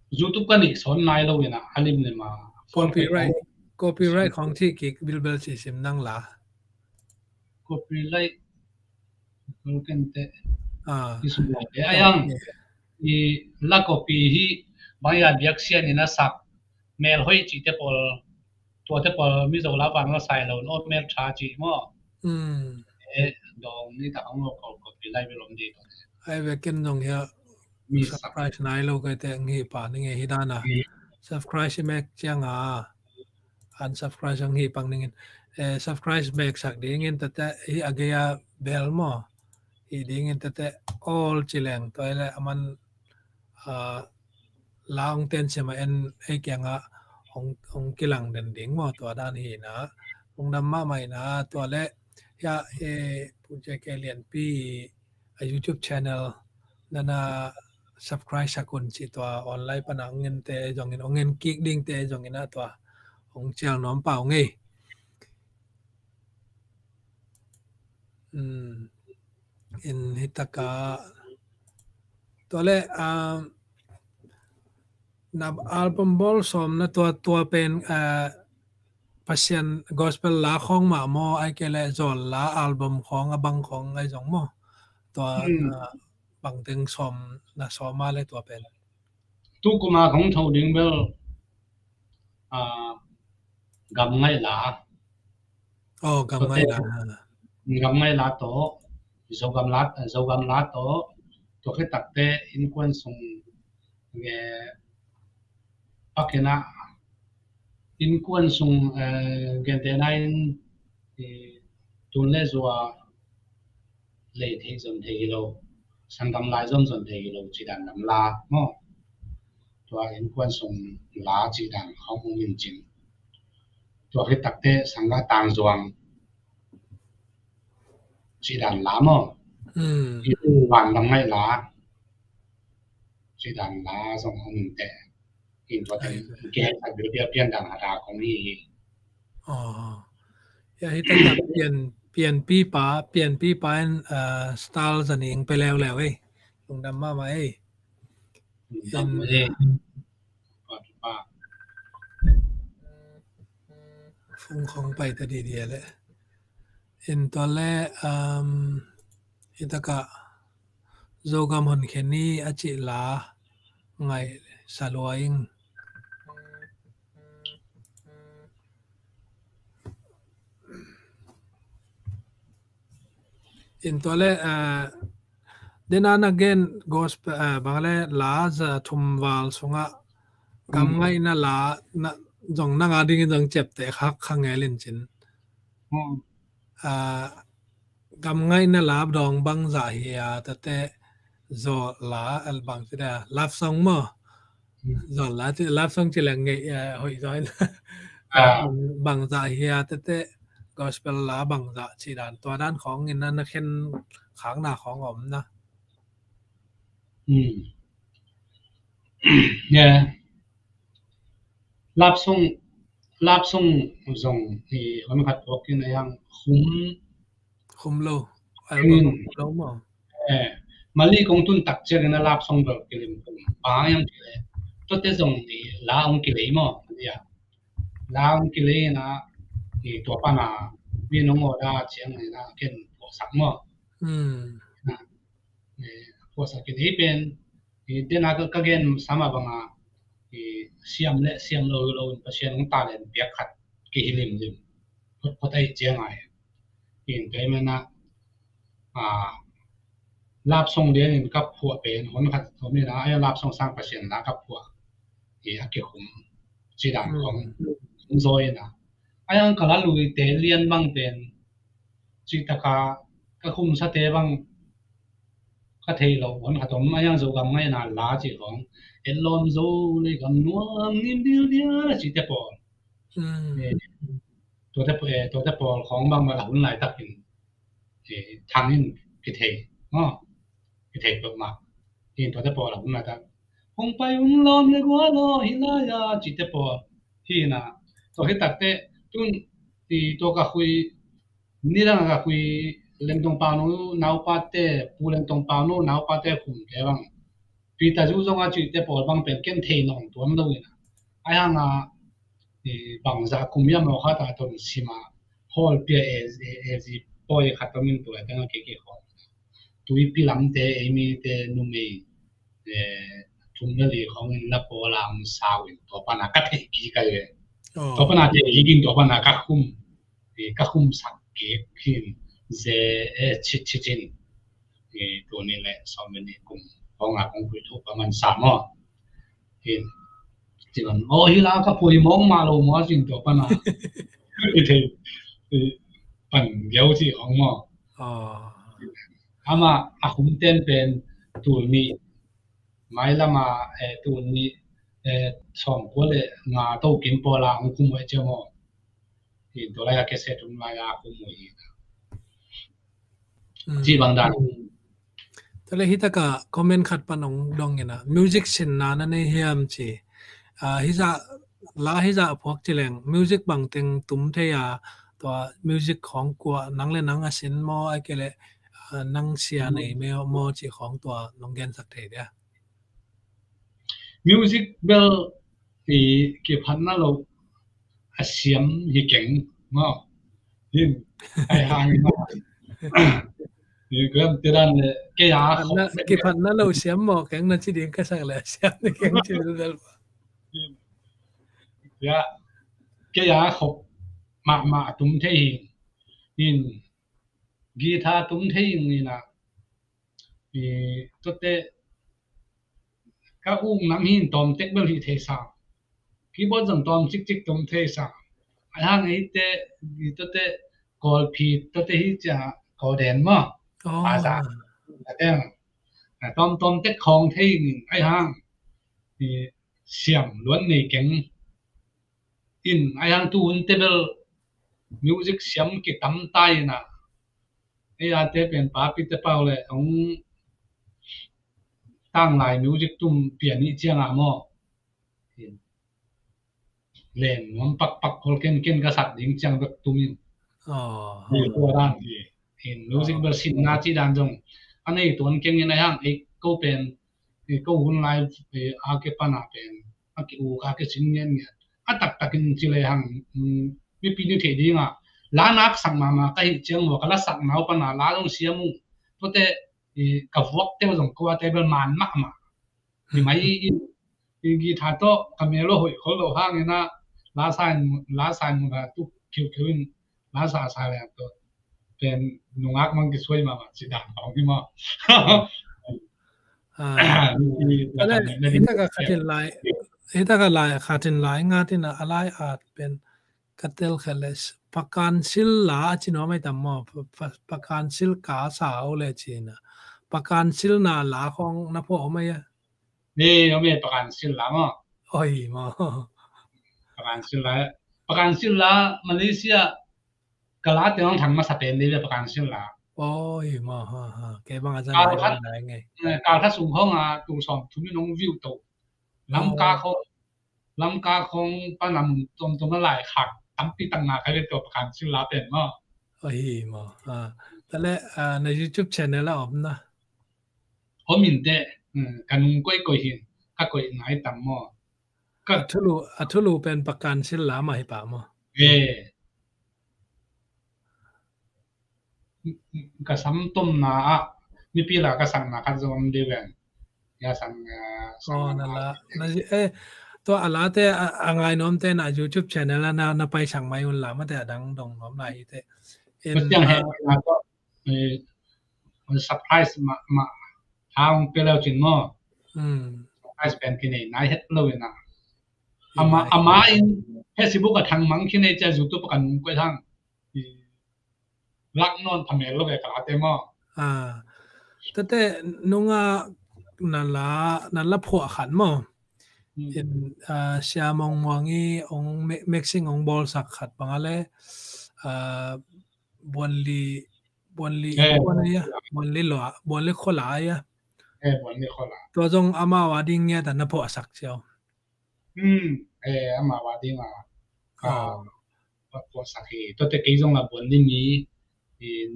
YouTube ka nih sawt nai lo in a, a lim lim a. Copyright, copyright khong ci kik bilbel ci sim nang la. Copyright Kente. Ah. Isu lai te ayang. I la copy hi bang ya biak sian in a sak mel hoi ci te pol, tua te pol Mizo la van la sai lo no mel tha ci mo. Hmm. E dong ni ta hong lo copy lai be lom di to. Ai ve ken nong ya. Mi subscribe nai lo kai te ngi pa ni nge hi dana. Subscribe si mek ciang a. Unsubscribe ang hi pang ningin. Eh, subscribe back sak dingin tete hi a gei a bel mo. Hi dingin tete all ci leng tua le aman, ah, la ong ten sema en ei kianga ong, ong kilang den ding mo tua dan hi na. Ong dam ma mai na tua le ya, eh, Pu J K Lianpi a YouTube channel nana subscribe sakun ci tua online pana ong en te zongin ong en kik ding te zongin a tua ong cial nuam pau ngei. Hmm. In hitaka tua le, ah, na album bol som na tua, tua pen, ah, Pasian gospel la khong ma mo ai ke le zol la album khong a bang khong ai zong mo. Tua, hmm, ah, bang teng som na som a le tua pen. Tu kuma khong tho ding bel, ah, gam ngai la. Oh, gam ngai la. Gam ngai la to. Zogam la, Zogam la to. To ke takte in kuan sung nge pakena in kuan sung, eh, gente na in, eh, tun le zua lei thei zon thei hi lo, sangam lai zon zon thei hi lo ci dan lam la mo. Tua in kuan sung la ci dan khong ong min cin. Tua hi takte sangga tang zuang ci dan la mo. Hmm. Hi tu wan lam ngai la ci dan la zong ong min te. In tua ten ke a bil bia pian dan hada kong hi hi. Oh. Ya hi ta pian, pian pi pa, pian pi pa in, ah, style zaning pe leu leu ei. Lungdam ma ma ei. Lungdam ma ei. Pa, pa. Fung khong pai ta di di le. In tua le, um, hitaka Zogam hon kheni a ci la ngai sa lua ing. In tua le, ah, dena na gen gospel, ah, bang le la za thum val sunga gam ngai na la na zong na nga ding in zong cep te khak kha ngel in cin. Hmm. Ah, gam ngai na la dong bang za hi a tete zo la al bang ci da love song mo. Hmm. Zo la ci love song ci leng ngei, eh, hoi zo in. Ah. Bang za hi a tete gospel la bang za ci dan tua dan khong in na na khen khang na khong om na. Hmm. Yeah. Love song, love song zong i hon khat tua kin a yang khum. Khum lo. Album khum lo mo. Eh, mali kong tun tak ciang in a love song bel kilim khum. Ba yang kile. Tua te zong i la ong kile mo. Ya. La ong kile na i tua pana mi nong oda ciang na ken tua sak mo. Hmm. Na. Eh, puasa kin ei pen, eh, dena ka, ka gen sama banga, eh, siam le siam lo lo in Pasian ong talent piak khat kihilim lim. Phot phot ai ciang ai. In tua i mana, ah, love song den in ka phuah pen, hon khat hon ina, ai love song sang Pasian la ka phuah. Eh, a kikhum. Ci dan kong, hmm, zoi na. Ai ang ka la lui te lian bang pen, ci taka ka khumsa te bang ka thei lo, hon khat om a yang Zogam ngai na la ci khong. Et lom zo le gam nuam nim dil dia la ci te pawl. Hmm. Eh, tua te, eh, tua te pawl khong bang ma la hun lai takin, eh, thang in kithei. Oh. Kithei peuhmah. Hi tua te pawl a hun lai tak. Hong pai un lom le gua lo hi lai a ci te pawl. Hi na. Tua hi takte tun i tua ka khui Nidang a ka khui Lengtong Pau nu naupa te, Pu Lengtong Pau nu naupa te khum te bang. Peter Zu zong a ci te pawl bang pen ken thei nong tuan lo ina. Ai hang a, i bang za kum yam lo khat a ton sima hol pia e, e, e zi poi khat to min tua teng a ke ke khol. Tuipi lamte, ei mite numei, eh, thum le li khawng in la pawl a hong sau in, tua pan a ka theih kik a ve. Tua pan a theih kik in, tua pan a ka khum, eh, ka khum sak kik hi in, ze, eh, chit chit in, eh, tuni le sawm le nih kum khawng a kong pui thuk pa man sa maw. Hi in, ci man, aw, hi la ka pui mawng mah lo maw, ci in tua pan a. I thei, i pan geu ci khawng maw. Ama a khum ten pen tul nih, mailam a, eh, tul nih, eh, sawmkua le nga to kim pawl a hong khum uh e cia maw. Hi in tua lai a cassette hun lai a khum uh hi. Ci bang dan. Tua le hi taka comment khat pan hong dong in a, music sinna na nei hiam ci. Ah, hi zah, la hi zah a phuak ci leng, music bang teng tum thei a, tua music khawng kua, nang le nang a sin maw, ai ke le, ah, nang sia nei me maw ci khawng tua nong gensak thei dia. Music bel i kiphatna lo a siam hi keng maw. Hin, ai hang maw. Hi kuam te dan le, kei a khop. Kiphatna lo siam maw keng na ci ding ka sak le a siam ni keng ci bel. Ya, kei a khop mahmah tum thei hi. Hin, guitar tum thei hi na. I, tuate, ka uk nam hi in tawm tek bel hi thei sa. Keyboard zong tawm cikcik tum thei sa. Ai hang ei te, i tuate, kawlphi, tuate hi cia, kawlden maw. Pasa. Ate, tawm tawm tek khawng thei in, ai hang. I, siam luan nei keng. In, ai hang tu hun te bel music siam kitam ta in a. Ei a te pen papi te pau le, hong tanglai music tum pian i ciang a maw. In, len nuam pakpak khol ken ken ka sak ding ciang bek tum in. Hi tua dan hi. In, music bel sinna ci dan zong a nei tuan keng in ai hang ei ko pen, ei ko hun lai, ei a ke pan a pen a ki u ka ke sin ngen ngen a taktak in ci le hang, mipi ni thei ding a la nak sak mama ka hi ciang maw ka la sak nau pan a la zong siam uh. Tuate, ka vuak te zong ko a te bel man mahmah. Hi mai i, i guitar tawh ka mel lo hoih khol lo hang in a, la sa in, la sa in mun a tu khiukhiu in la sa sa le to pen nungak mang kisuai mahmah ci dan hong hi maw. Hi taka khatin lai, hi taka lai khatin lai ngat in a, a lai at pen ka tel khe le, pakan sil la a ci nuam ai tam maw, pakan sil ka sa o le ci na, pakan sil na la khong na pho om ai a. Ni, om e pakan sil la maw. Oi maw. Pakan sil la, pakan sil la Malaysia ka la te hong thang masa pen ni le pakan sil la. Oi maw, ha ha. Ke bang a zan kal khat ngai. Kal khat sung hong a tu sawm thum in hong view to. Lamka khong, Lamka khong pan a mun tomtom a lai khak tampi tak na ka ve to pakan sil la pen maw. Oi maw. Tale na YouTube channel a om na. Om in te, ka nung koikoi hin, ka koih ngai tam maw. A thulu, a thulu pen pakan sil la mah hi pah maw. Ka sam tomna ah mipi la ka sakna khat zong om deuh ven. Ya sang, sang na la, na zi, eh, tua a la te a ngai nuam te na YouTube channel a na, na pai sang mai un la ma te a dang dong nuam lai hi te. Tua ciang he na tua surprise mah, mah hang pe leu cin maw. Surprise pen kinei nai het lo in a. Ama, ama in Facebook a thang mang kinei cia YouTube a kan nung koih hang. Lak nawn phamel lo ve ka la te maw. Tate nunga na la, na la phuah khat maw. In, Sia Mong Muang i ong mixing ong bawlsak khat bang a le, Buanli, Buanli, Buanli lo, Buanli Khola ia. Tua zong amau a ding ngiat a na phuahsak cio. Amau a ding a phuahsak hi. Tuate kei zong la Buanli mi,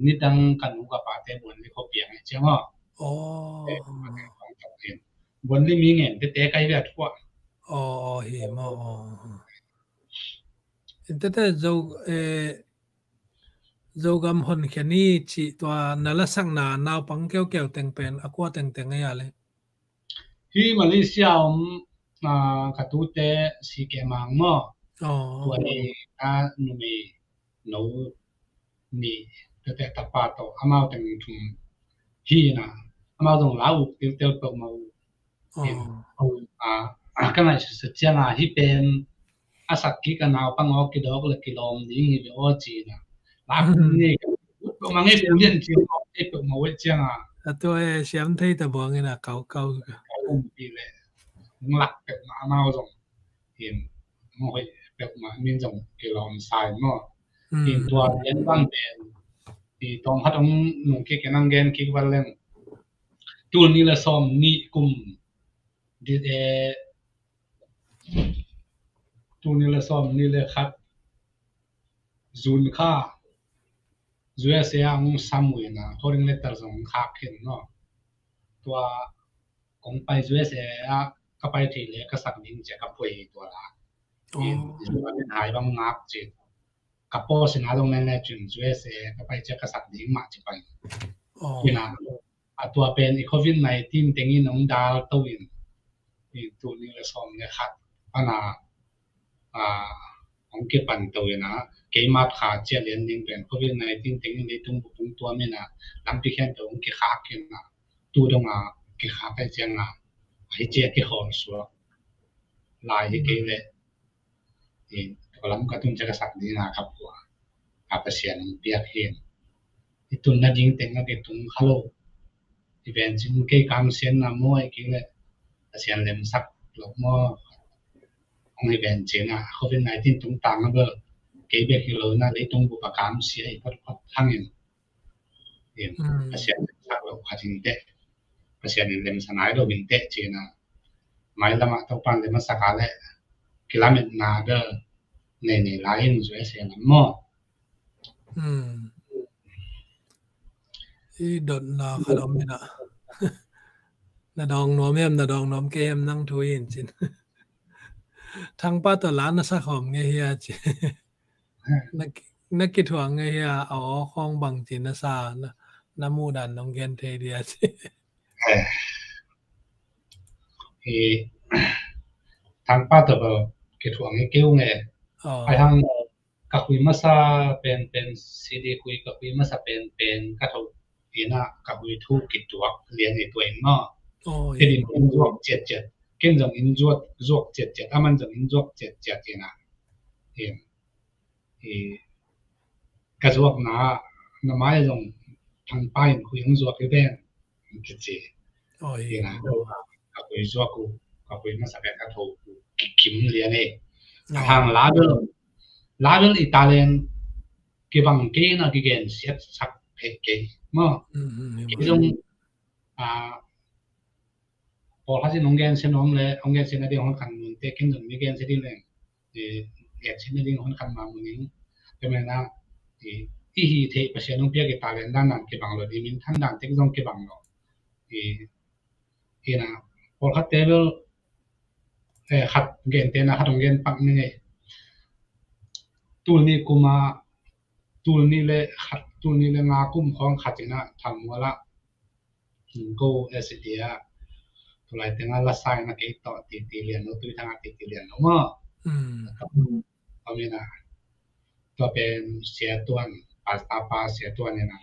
nidang ka nu ka pate Buanli khuapiang hi cia maw. Buanli mi ngen tete kai ve a thuah. Hi maw. Tete zo, eh, Zogam honkhia ni cih tua na lasakna naupang keukeu teng pen a kua tengteng a hia le? Hi Malaysia om, ah, ka tute si keh mang maw? Aw. Tua ni a numei no ni tete tapa tawh amau teng thum hi na, amau zong la uk tiltel peuhmah uh. Aw. In, ah, ah, ka ngaihsut ciang a hi pen a sak kik a naupang aw kidawk le kilawm ding hi ve aw ci na. La uk ni ka ut peuhmah ngei peuh lian ci aw ngei peuhmah uh ciang a. A tua e siam thei ta buang in a kau kau ka. Ka um pi le. Ng lak peuhmah amau zong. In, ng hoih peuhmah min zong kilawm sai maw. Mm. In tua lian bang pen. I tawm hat ong nung kik in ang gen kik val leng. Tul ni le sawm ni kum. Dit e. Tul ni le sawm ni le khat. Zun kha U S A a hong sam uh in a, foreign letter zong khak khin no. Tua kong pai U S A a ka pai thei le ka sak ding cia ka poi tua la. In, oh, in hai bang ngak ci. Ka post in a zong nen le cin U S A ka pai cia ka sak ding mah ci pai. Oh. In a, a tua pen i covid nineteen tengin hong dal to in, i tul ni le sawm le khat pan a, a, hong kipan to in a, keimat kha cia lian ding pen covid nineteen tengin leitung bup hong tuam in a, lampi khen to hong kikhak in a, tu dong a kikhak ai ciang a, ai cia kikhol suak lai hi kei le. I, tua lam ka tun cia ka sak ding a ka pua. A Pasian hong piak hi. I tun nading teng a kitung kha lo. I ven cin kei kam sian na maw i kei le. Pasian lemsak lo maw. Hong i ven cin a covid nineteen tung tang a bel. Kei bek hi lo na leitung bup a kam sia i phot phot hangin. In, mm, Pasian sak lo khat in teh. Pasian in lemsa nai lo in teh cina. Mai lamah Topan lemsak a le kilametna bel nei nei lai in U S A lam maw. Mm. I dotna khat om in a. Na dawng nuam hiam, na dawng nuam kei hiam nang thu in cin. Thangpa tawh la na sak hawm ngei hia ci. Na ki, na kithuah ngei hia, a aw khawng bang ci na sa, na, na muh dan nong gen thei dia ci. Eh. I, Thangpa tawh bel kithuah ngei keu ngei. Oh. Ai hang ka hui masa pen pen, C D hui ka hui masa pen pen, ka tho ina ka hui thu kituak lian i tua in maw. Oh, yeah. Ken in zuak ciat ciat. Ken zong in zuak, zuak ciat ciat. Aman zong in zuak ciat ciat ina. In. I, ka zuakna, na mai zong Thangpa in hui hong zuak hi ven. Kici. Oi. Ina, ka hui zuak uh, ka hui masa pen ka tho uh, kikim lian e. Oi. Hang la bel, la bel i talent kibang kei na kigen siat sak phei kei. Maw. Mm, mm, kei zong, ah, pawlkhat in hong gensia nuam le, hong gensia nading hong khan mun te, ken zong mi gensia ding leng, eh, gensia nading hong khan ma mun ing. Tua mena, eh, i hi thei Pasian hong piak i talent dan dan kibang lo, i minthan dan tek zong kibang lo. Eh, ina, pawlkhat te bel, eh, khat gente na khat hong gen pak ni ngei. Tul ni kuma, tul ni le khat, tul ni le nga kum khawng khat ina Thalmual ah Go S D a. Tulai tenga la sai na kei tawh Titi Lian Lo, Tui Thanga Titi Lian Lo maw. Mm. Ka, ka mina. Tua pen Sia Tuan, Pastor pa Sia Tuan ina.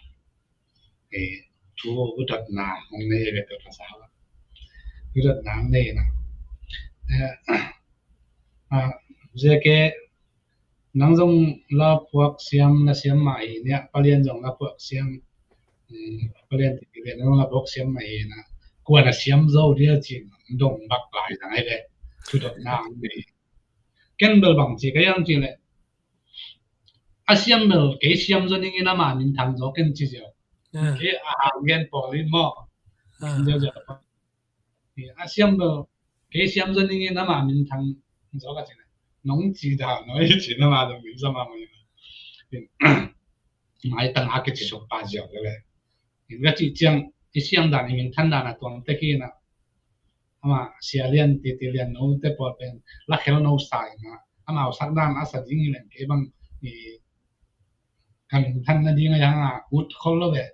Eh, thu u dotna hong nei ve tua sa. U dotna hong nei na. Eh, ah, zia ke Nang zong la phuak siam, la siam mah hi nia, Palian zong la phuak siam, eh, Palian Titi Lian zong la phuak siam mah hi na. Kua na siam zo dia ci, dong bak lai zang ai le. Thudot na ang ni. Ken bel bang ci, ka yang ci le. A siam bel, kei siam zo ning in ama min thang zo ken ci zio. Ah. Kei a hang gen pawl in maw. Ah. Zio zio. Eh, a siam lo, kei siam zo ning in ama min thang zo ka ci na. Nong ci da, no i ci na ma lo min zama mo ina. In, mai tang a kici suk pa ziau le le. In ka ci ciang, i siam dan, i min than dan a tuang te ki na. Ama Sia Lian, Titi Lian No te pawl pen, la khel no sa ina. Ama u sak dan a sa ding i len kei bang, i Ka minthan nading a hang a ut khol lo ve.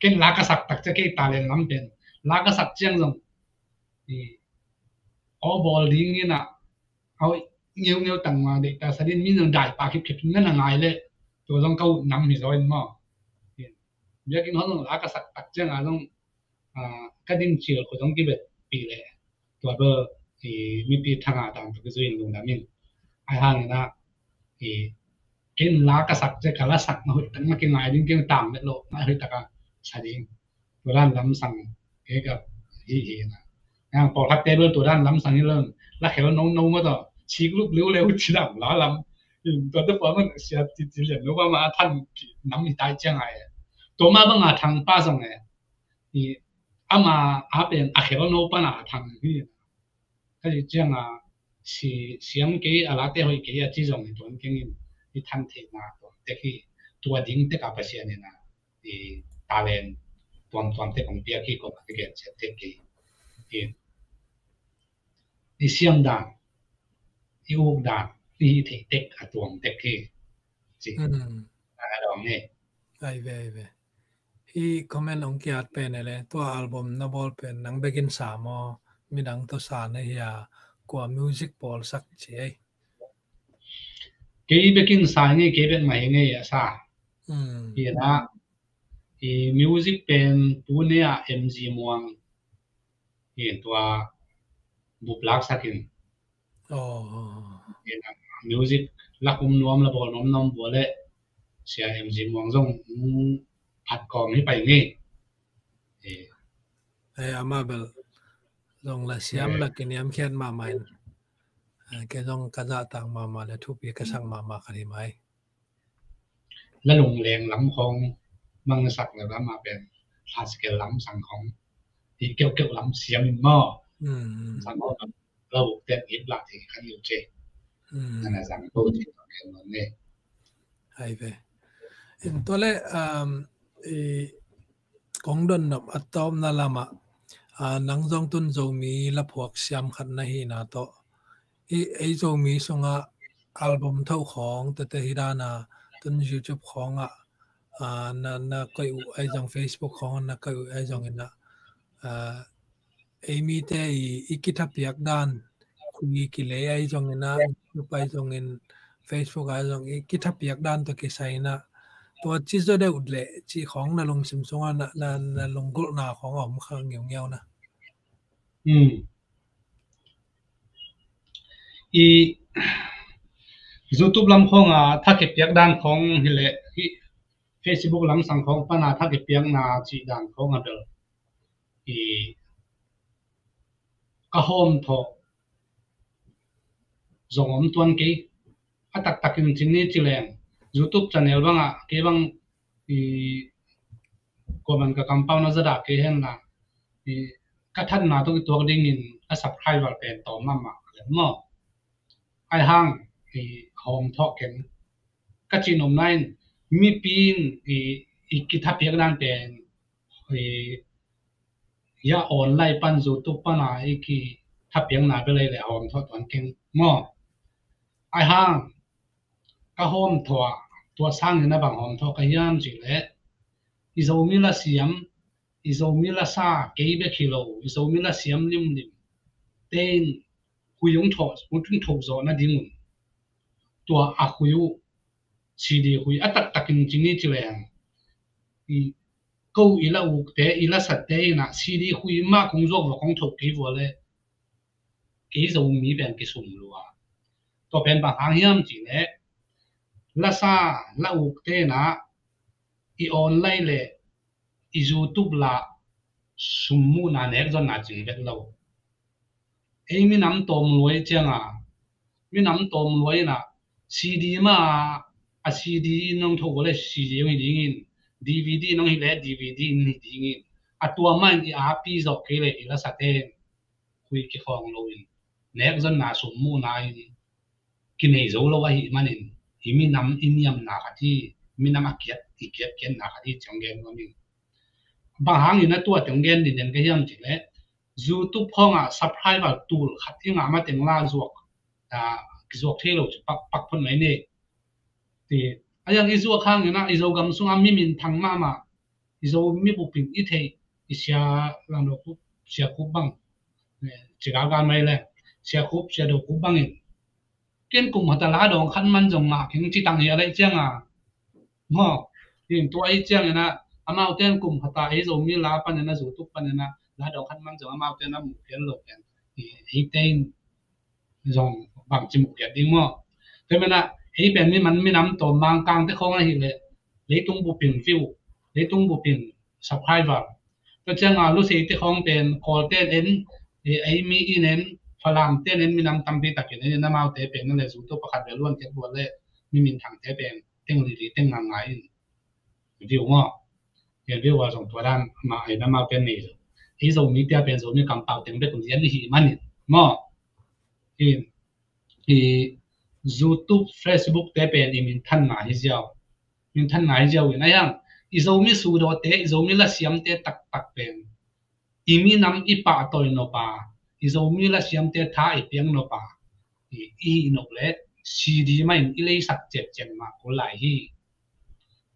Ken la ka sak tak ciang kei talent lam pen la ka sak ciang zong i aw bawl ding in a aw ngeungeu tang ma deih ta sa din min zong dai pa khipkhip na na ngai le tua zong ka ut nam hi zaw in maw. Biakinn hong zong la ka sak tak ciang a zong ka ding cil ko zong kibet pi le tua bel i mipi thanga dan tu kizui in lungdam in. Ai hang in a i ken la ka sak ciang ka la sak na hoih tak na kingai ding ken tam met lo na hoih tak a sa ding. Tua dan lamsang kei ka hi hi na. Yang pawlkhat table tua dan lamsang hi lo la khel no no ma to sik lup liu leu ci lam la lam. Tua te pawh man sia ti ti lian lo ma ma than nam hi tai ciang ai. Tua ma bang a thang pa zong e. I ama a pen a khel no pan a thang hi. Ka ci ciang a si siam kei a late hoih kei a ci zong hi tuan keng in i than theihna tuam tek hi. Tua ding tek a Pasian in a i talent tuamtuam tek hong piak hi kong a gen ciat tek hi. I, i siam dan i uk dan i hih theih tek a tuam tek hi. Ci. Hmm. A dawng hi. Ai ve, ai ve. Hi comment hong kiat pen e le tua album na bawl pen nang bekin sa maw midang tawh sa na hi a kua music bawlsak ci ei. Kei bekin sa hi ngei kei bek mah hi ngei a sa. Hmm. Hi na i music pen Pune a M G Muang hi tua bup laksak in. Oh. Music lak um nuam la bawl nuam nuam bawl le sia M G Muang zong phat kawm hi pai ngei. Ei ama bel zong la siam la kiniam khiat mahmah in. Ke zong ka zah tang mahmah le thupi ka sak mahmah khat hi mai. La lungleng lam khong mang sak le ba ma pen classical lam sang khong hi keuh keuh lam siam in maw. Sang khong la buk tet ngip lah thei khan yu che. Nana zang to che to ken non ne. Hai ve. In to le um i kong don nop a tawpna lamah a nang zong tun Zomi la phuak siam khat na hi na tawh i ei Zomi sungah album tho khawng tete hi dana tun YouTube khawngah na na koih uh ai zong Facebook khawng na koih uh ai zong ina ei mite i kithapiak dan khui kilei ai zong ina YouTube ai zong in Facebook ai zong i kithapiak dan tawh kisai ina tua ci zaw deuh leh ci khawng na lungsim sungah na na lunggulhna khawng a om kha ngeungeu na. I YouTube lam khawng a thakipiak dan khawng hileh hi Facebook lam sang khawng pana thakipiakna cih dan khawng a bel i ka hawm thawh zong om tuan kei a taktakin cin ni ci leng YouTube channel bangah kei bang i kuaman ka kampauna zadah kei hen la i ka thatna tawh kituak dingin a subscriber pen tawm mahmah lem maw. Ai hang i hawm thawh ken ka cin omna in mipi in i i kithapiak dan pen i ya online pan YouTube pana i kithapiakna belei le hawm thawh tuan keng maw. Ai hang ka hawm thawh tua sangin a bang hawm thawh ka hiam cih leh i Zomi la siam i Zomi la sa kei bek hi lo i Zomi la siam limlim tein hui hong thawh hui hong thawh zawh nadingun tua a hui uh CD hui a taktakin cini ci leng i ko i la ukte i la satte inah CD hui mah kong zuak vua kong thawh kei vua le kei Zomi pen kisum lua. Tua pen bang hang hiam cih leh lasa la ukte inah i online le i YouTube la sum muhna nek zonna cing vet lo. Ei minam tawm luai cianga minam tawm luai inah CD ma a CD in hong tho vua le CD hong hi dingin DVD in hong hi le DVD in hi dingin a tua ma in i api zawh kei le i lasate hui kikhawng loin nek zonna sum muhna in kinei zo lo ahih manin i minam i niamna khat hi minam a kiat i kiatkiatna khat hi ciang gen nuam in. Bang hangin a tua teng gen dinen ka hiam cih leh YouTube khawngah subscriber tul khat hi ngah mateng la zuak kizuak thei lo ci pak pak phot mai ne. Ti A yang i zuak hangin ah i Zogam sungah mi minthang mahmah, i Zomi bupin i theih, i Sia Langdo Khup, Sia Khup bang, eh, Cigagal mai le, Sia Khup, Sia Do Khup bangin, ken kum khat a la dawng khat man zong ngah keng ci tang hi a, lai ciang a. Maw, in tua i ciangin ah, amaute in kum khat a ei Zomi la panin ah, zu tuk panin ah, la dawng khat man zong amaute in a muh phial lo pen, i, eite in zong bangci muh phial ding maw. Tua manin ah, ei pen mi man minam tawm Mangkangte khawng ahih leh, leitung bupin view, leitung bupin subscriber. Tua ciang a Luseite khawng pen Kawlte in en, ei, ei mi in en, Falamte in en, minam tampi takin en, amaute pen na le zu tuk pakhat ve luan khet buat le, mi minthangte pen teng li li teng nga nga in view maw. Ken view a zong tua dan mah in amaute nei lo. Ei Zomite a pen Zomi kampau teng bek un lian i hih manin maw. In, i YouTube, Facebook te pen i minthan nga hi ziau. Minthan nga hi ziau in a yang, i Zomi sudawte, i Zomi lasiamte taktak pen i minam i pahtawi nop a, i Zomi lasiamte tha i piak nop a, i, i hih nop le C D mah in i leisak ciatciat mah kul lai hi.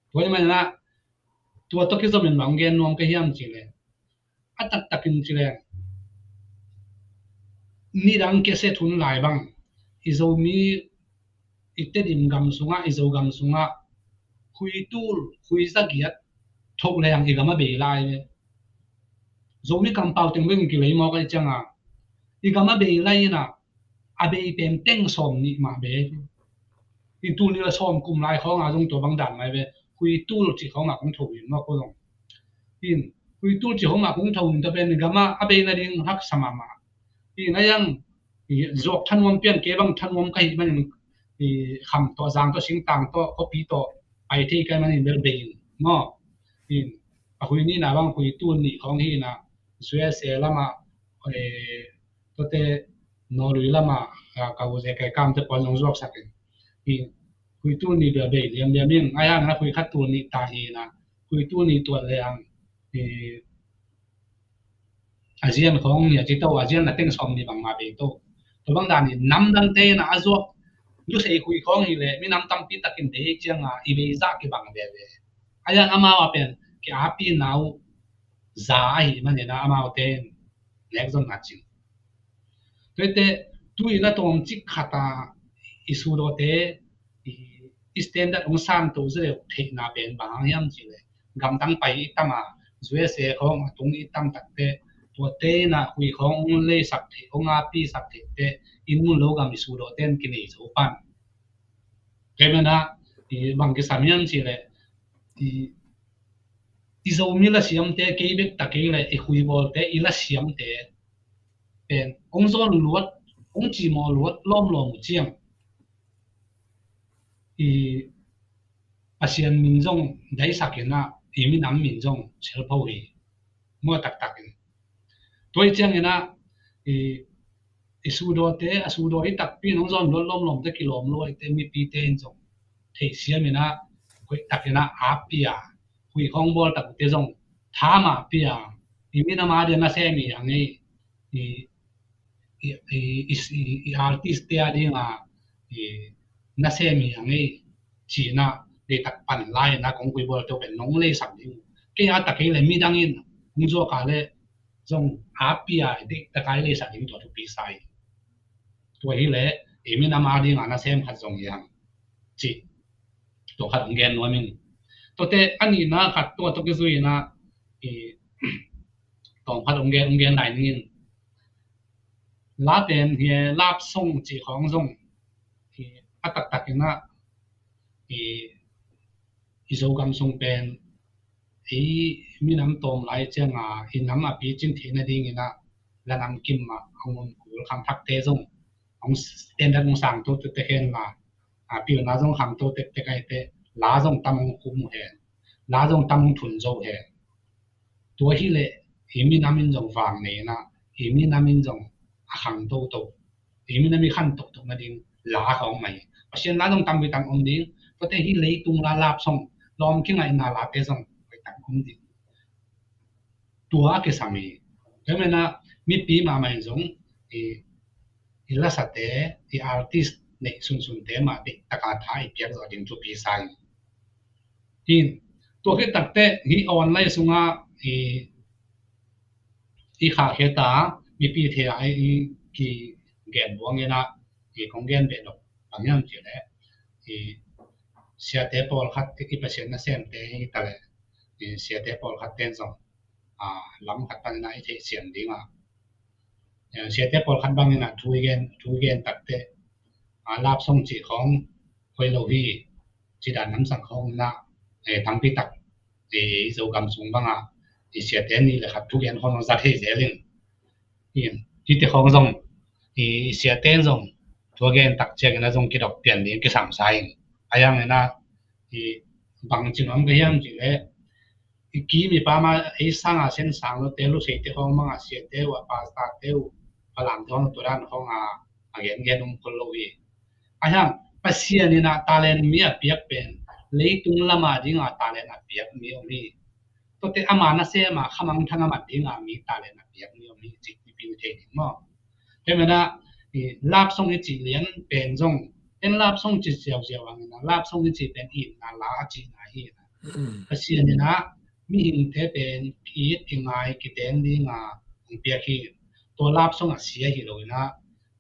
Tua ahih manin ah, tua tawh kizomin bang gen nuam ka hiam cih leh, a taktakin ci leng, nidang cassette hun lai bang, i Zomi, i Tedim gam sungah, i Zogam sungah, khui tul, khui zagiat thok leng i gam a bei lai ve. Zomi kampau teng bek kilei mawk ahih ciang a, i gam a bei lai in ah, a bei pen teng sawm nih mah bei. In tul nih le sawm kum lai khawng a zong tua bang dan mai ve. Khui tul cih khawng a kong tho in maw ko zong. In, khui tul cih khawng a kong tho in tua pen i gam a a bei nading haksa mahmah. In a yang, i zuak thanuam pian, kei bang thanuam ka hih manin, i kham tawh, zang tawh, singtang tawh, khuapi tawh pai thei ka hih manin bel bei in maw. In, a khui nihna bang khui tul nih khawng hi in ah, U S A lamah, eh, tuate Norway lamah, ah, ka u ze kai kamte pawl zong zuaksak in. I khui tul nih bel bei liamliam in, a yang na khui khat tul nih ta hi in ah, khui tul nih tuat leng, i, a zian khawng nih a ci to, a zian a teng sawm nih bangmah bei to. Tua bang dan in namdangte in ah a zuak, Lusei khui khawng hi leh minam tampi takin bei ciang a i bei zah kibang veve. A yang amau a pen ki api nau za ahih manin ah amaute in nek zon na cin. Tuate, tu in a tawmcik khat a i sudawte, i, i standard hong san to zereu theihna pen bang hang hiam cih leh, gamdang pai i tam a, U S A khawng a tung i tam takte, tuate in ah khui khawng hong leisak theih, hong apisak theihte, inn mun lo gam i sudawte in kinei zo pan. Tua manin ah, i bang kisam hiam cih leh, i, i Zomi lasiamte, kei bek ta kei leh, i khuibawlte, i lasiamte pen hong zawn luat, hong cimawh luat lawmlawm uh ciang, i Pasian min zong daisak in ah, i minam min zong selpho hi. Maw, taktak in. Tua hi ciangin ah, i, i sudawte, a sudaw hi takpi in hong zawn luat lawmlawmte kilawm lo ahihte, mipite in zong theihsiam in ah, hoih takin ah api a, khui khawng bawl takte zong tha mah pia, i minam a dia nasem hi hang ei, i, i, i, i, i artist te a ding a, i, nasem hi hang ei, ci in ah, leitak pan lai in ah kong khui bawl tawh pen nong leisak ding. Kei a tak kei leh midang in hong zuak a leh zong api a, i deihtak a i leisak ding tua thupi sa hi. Tua hi leh i minam a ding a nasem khat zong hi hang, ci. Tua khat hong gen nuam ing. Tuate a nihna khat tua tawh kizui in ah, i, tawm khat hong gen, hong gen lai ning in. La pen hi, love song cih khawng zong, i, a taktak in ah, i, i Zogam sung pen, i minam tawm lai ciang a, i nam a picin theih nading in ah, la nam kim ah hong om kul, khangthakte zong hong standard hong sang to tektek hen la, a pilna zong khangto tektek ahihte, la zong tam hong khum uh hen, la zong tam hong thun zo hen. Tua hi leh i minam in zong vang nei in ah, i minam in zong a khang toto, i minam i khan toktok nading la khawng mah hi. Pasian la zong tam hoih tak om ding. Tuate hi leitung la, love song, lawm kingaihna late zong hoih tak om ding. Tua a kisam hi. Tua manin ah mipi mahmah in zong i, i lasate, i artist neih sunsunte mah deihtak a tha i piak zawh ding thupi sa hi. Hi, tua khit takteh hi online sungah i, i khahkhia ta, mipi thei a i kigen buang inah, i kong gen beh dok bang hiam cih leh, i siate pawlkhat, i Pasian nasemte hi ta leh, i siate pawlkhat ten zong, a, lam khat pan inah i theihsiam dingah, eh, siate pawlkhat bang inah thu i gen, thu i gen takteh, a, love song cih khawng hoih lo hi, ci dan lamsang khawng inah, eh, tampi tak, eh, i Zogam sung bangah i siate nih le khat thugen khawng zong za thei zel in. Hi, hite khawng zong, i, i siate in zong thu a gen tak ciangin a zong kidok pian ding kisam sa in. A yang inah, i, bang ci nuam ka hiam cih leh, i kim i pam a, ei sanga sen sang lote, luseite khawng bang a, siate uh a, pastorte uh, Falamte khawng tua dan khawng a, a gengen om khol lo hi. A hiang, Pasian inah talent mi a piak pen leitung lama dinga talent a piak mi om hi. Tuate ama nasem a khamangthang a mat dinga mi talent a piak mi om hi, cih i pil thei ding maw? Tua manin ah, i, love song i cih lian pen zong, en love song cih ziauziau hangin ah, love song i cih pen itna la a cihna hi inah. Pasian inah mihingte pen ki-it kingai kiteng dinga hong piak hi. Tua love song a sia hi lo inah,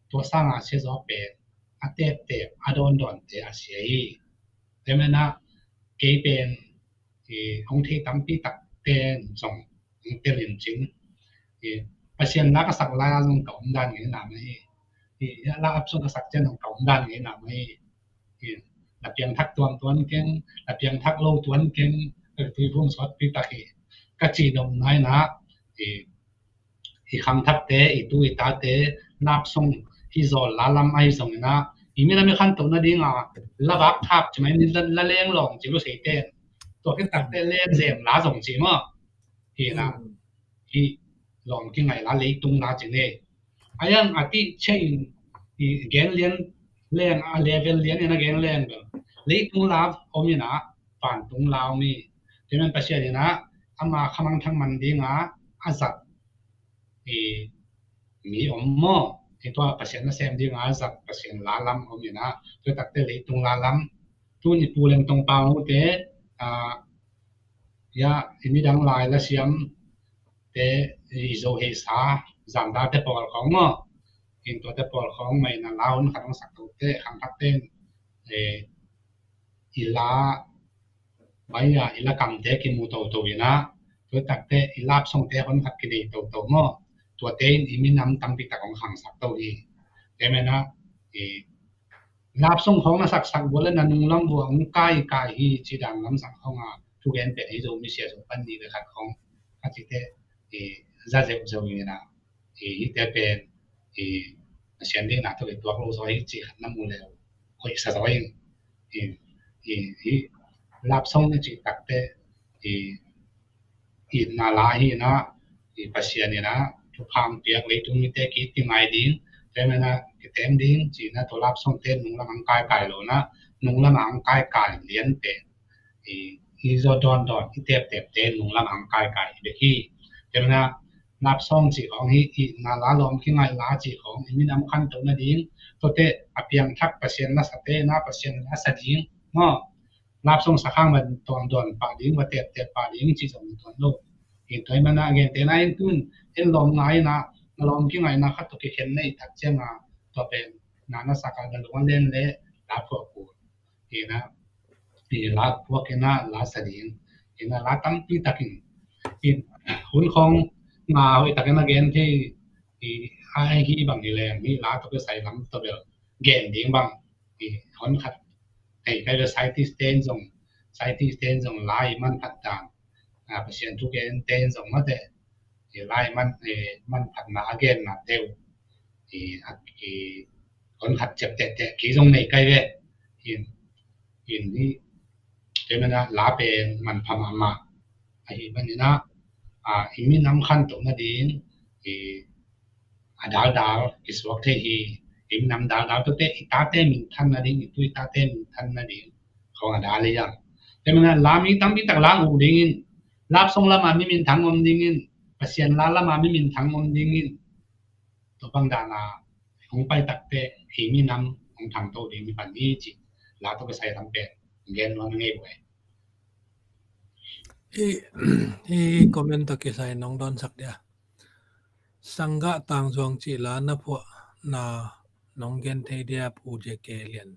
tua sanga sia zawk pen a teptep, a dawndawnte a sia hi. Tua manin ah kei pen, i, hong thei tampi takte zong hong tel in cin, i, Pasian la ka sak lai-a zong ka omdan ngei na mah hi. I, love song ka sak ciang zong ka omdan ngei na mah hi. I, la piangthak tuamtuam keng, la piangthak lo tuam keng, ka tuiphum sawtpi tak hi. Ka cih nop nai inah, i, i khangthakte, i tu i tate, love song hi zaw la lam ahi zong inah, i minam i khantoh nadinga la vak thap ci mai ni, la, la leng lawng ci luseite. Tua khit takteh leng zem la zong ci maw? Hi inah, hi lawm kingai la, leitung la ci ni. A yang a tih ciangin, i gen lian leng, a level lian in a gen leng bel, leitung la om inah, vantung la om hi. Tua manin Pasian inah ama khamangthang man dinga a zat, i, mi om maw? I tua Pasian nasem dinga a zat Pasian la lam om inah, tua takteh leitung la lam. Tun i Pu Lem Tong Pau te, a, ya, i midang lai lasiam te, i Zo heisa, Zamdal te pawl khawng maw? In tuate pawl khawng mah inah la hun khat hong sak tote, khangthakte in, eh, i la, bai a, i la kamte kimu toto inah, tua takteh i love songte hun khat kinei toto maw? Tuate in i minam tampi tak hong khangsak to hi. Tua manin ah, i love song khawng na saksak uh leh na nunglam uh a hong kaikai hi, ci dan lamsang khawng a thugen pen hi. Zomi sia Zo pan ni le khat khawng a cite, i za zeuhzeuh inah, i hite pen, i Pasian deihna tawh i tuak lo zaw hi, ci khat na mu le uh hoih sa zaw in. I, i, i love song i cih takteh, i, itna la hi inah, i Pasian inah thupha hong piak, leitung mite ki-it kingai ding, tua manin ah kiteng ding ci inah, tua love songte nunglam hong kaikai lo inah, nunglam hong kaikai lian pen, i, i zaw dawndawn, i teptepte nunglam hong kaikai hi bek hi. Tua manin ah love song cih khawng hi, itna la, lawm kingai la cih khawng, i minam khantoh nading, tuate a piangthak Pasian nasate inah Pasian la sa ding maw? Love song sak hang va dawndawn pah ding, va teptep pah ding cih zong tuan lo. I tua manin ah a gente na in tun, en lawm ngai inah, na lawm kingaina khat tawh kikhen na hih tak ciangin, tua pen na na sak a, na lung a len leh la phuak uh. Inah, i la phuak inah la sa ding. Inah la tampi takin, i hun khawng nga hoih takin a gen thei, i, a hi bang hi leng, i la tawh kisai lam tawh bel gen ding bang, i hun khat, ei, kai bel scientist ten zong, scientist ten zong la i manphat dan, a, Pasian thugente in zong mate, i la i man, i manphatna a genna deuh, i, a, i hun khat ciap tehteh ki zong nei kai ve. In, in hi, tua manin ah la pen manpha mahmah. Ahi manin ah, a, i minam khantoh nading, i, a daldal kisuak thei hi. I minam daldal tuate, i tate minthan nading, i tu i tate minthan nading khawng a dal hi a. Tua manin ah la mi tampi tak la uh dingin, love song lam ah mi minthang om dingin, Pasian la lam ah mi minthang om dingin, tua bang dan a hong pai takteh i minam hong thangto ding hi pan hi, ci la tawh kisai lam pen gen nuam ngei buai. Hi, hi comment tawh kisai nong dawnsak dia. Sanggah tangzuang cih la na phuah na nong gen thei dia Pu J K Lian.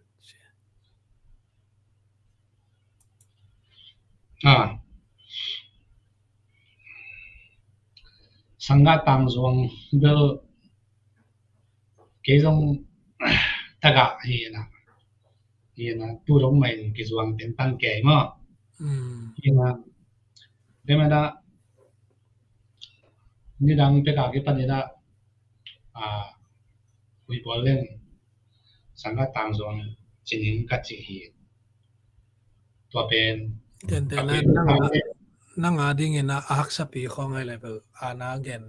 Ah. Sanggah tangzuang bel kei zong tagah hi na. Hi na, tu dong mai kizuang tentang kei maw. Hmm. Hi na, bema da, nidang peka kipan hi na, ah, hui bol leng, sanggah tangzuang cining ka ci hi. Tua pen. Tenten ka na, pen nang a, nang a dingin a haksapi khong ai lai bel, a na gen,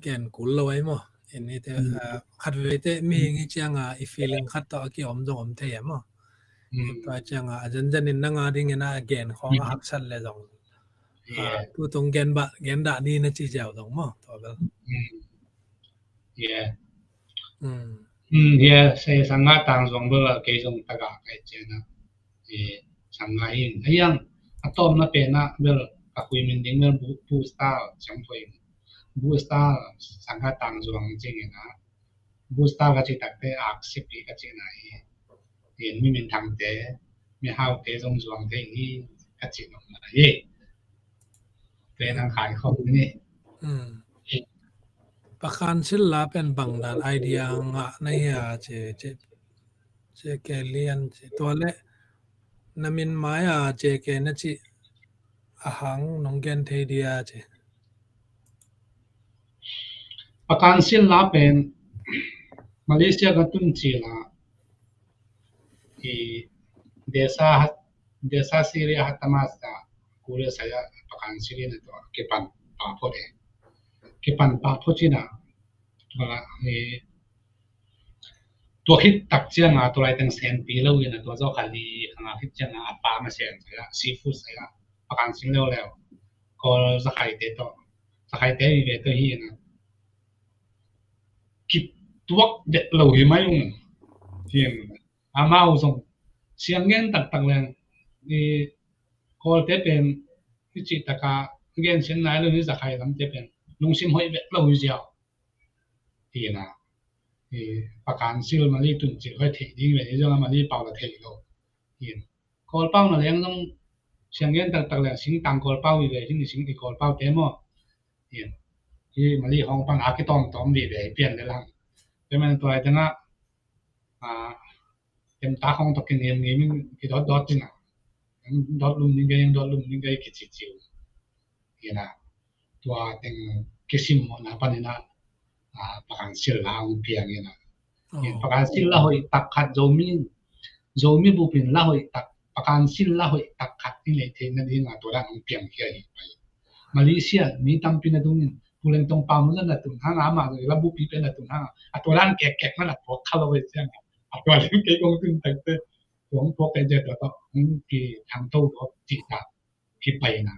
gen kul lo ai maw. Ini te, hmm, ah, khat vei te mi ngi ciang a, i feeling khat tawh a ki om zong om thei ai maw. Hmm. Tua ciang a, a zen zen in nang a dingin a gen khong a, hmm, haksat le zong. Yeah. Ah, tu tung gen ba, gen da ni na ci ziau zong maw. Tua bel. Hmm. Yeah. Hmm. Hmm, yeah, se sanggah tangzuang bel a kei zong tagah kai ciang a. Eh, sanggah in. Ayang, a tawm na pen a bel, a kui min ding bel bu, bu star, siang thoi. Bu star, sanggah tangzuang cing in a. Bu star ka ci takte, aksipi ka ci na hi. Eh, mi minthangte, mi haute zong zuang thei hi, ka ci nong na hi. Tua nang khai khong ni. Hmm. Pakan sil la pen bang dan idea ngah na hia ci, ci, J K Lian ci. Tua le na min mai a J K na ci a hang nong gen thei dia ci. Pakan sil la pen Malaysia ka tun ci la i desa, desa Syria hatamas ta kule saya pakan sil na tua kipan pa pho de. Kipan pa pho ci na tua la, eh, tua khit tak ciang a tua lai teng senpi lo in a tua zaw kha li kha nga khit ciang a a pa ma sen saya, seafood saya, pakan sil leuleu. Kawl zakhaite tawh, zakhaite vive tawh hi in a. Kituak dek lo hi mai ung. Hi in a. Amau zong siang ngen taktak leng i Kawlte pen i cih taka gen sian nai lo ni, zakhai lamte pen lungsim hoih bek lo hi ziau. Hi na, i pakan sil Mali tun cil hoih theih ding ve, i zong a Mali pau la theih lo. Hi na, Kawlpau na leng zong siang gen taktak leng singtang Kawlpau hi ve, hi ni sing i Kawlpau te maw. Hi na, hi Mali hong pan a kitawmtawm hi ve, hi pian le lang. Tua man tua ai tengah, a, temta khong tawh kiniam ngimin kidawtdawt cina. Dawt lum ning kei, dawt lum ning kei kiciciu. Hi na, tua teng kisim mawhna panin a, a, pakan sil la hong piang hi na. Hi na, pakan sil la hoih tak khat Zomi, Zomi bupin la hoih tak, pakan sil la hoih tak khat i neih theihna ding a tua dan hong piang khia hi pai. Malaysia mi tampi na dungin, Pu Leng Tong Pau na na tun hang a, amah la bupi pen na tun hang a, a tua dan kek kek na la puak kha lo ve ciang a, a tua dan kei kong tun tak te, tua hong puak kei zia tua tawh hong ki thang to tua cih ta ki pai na.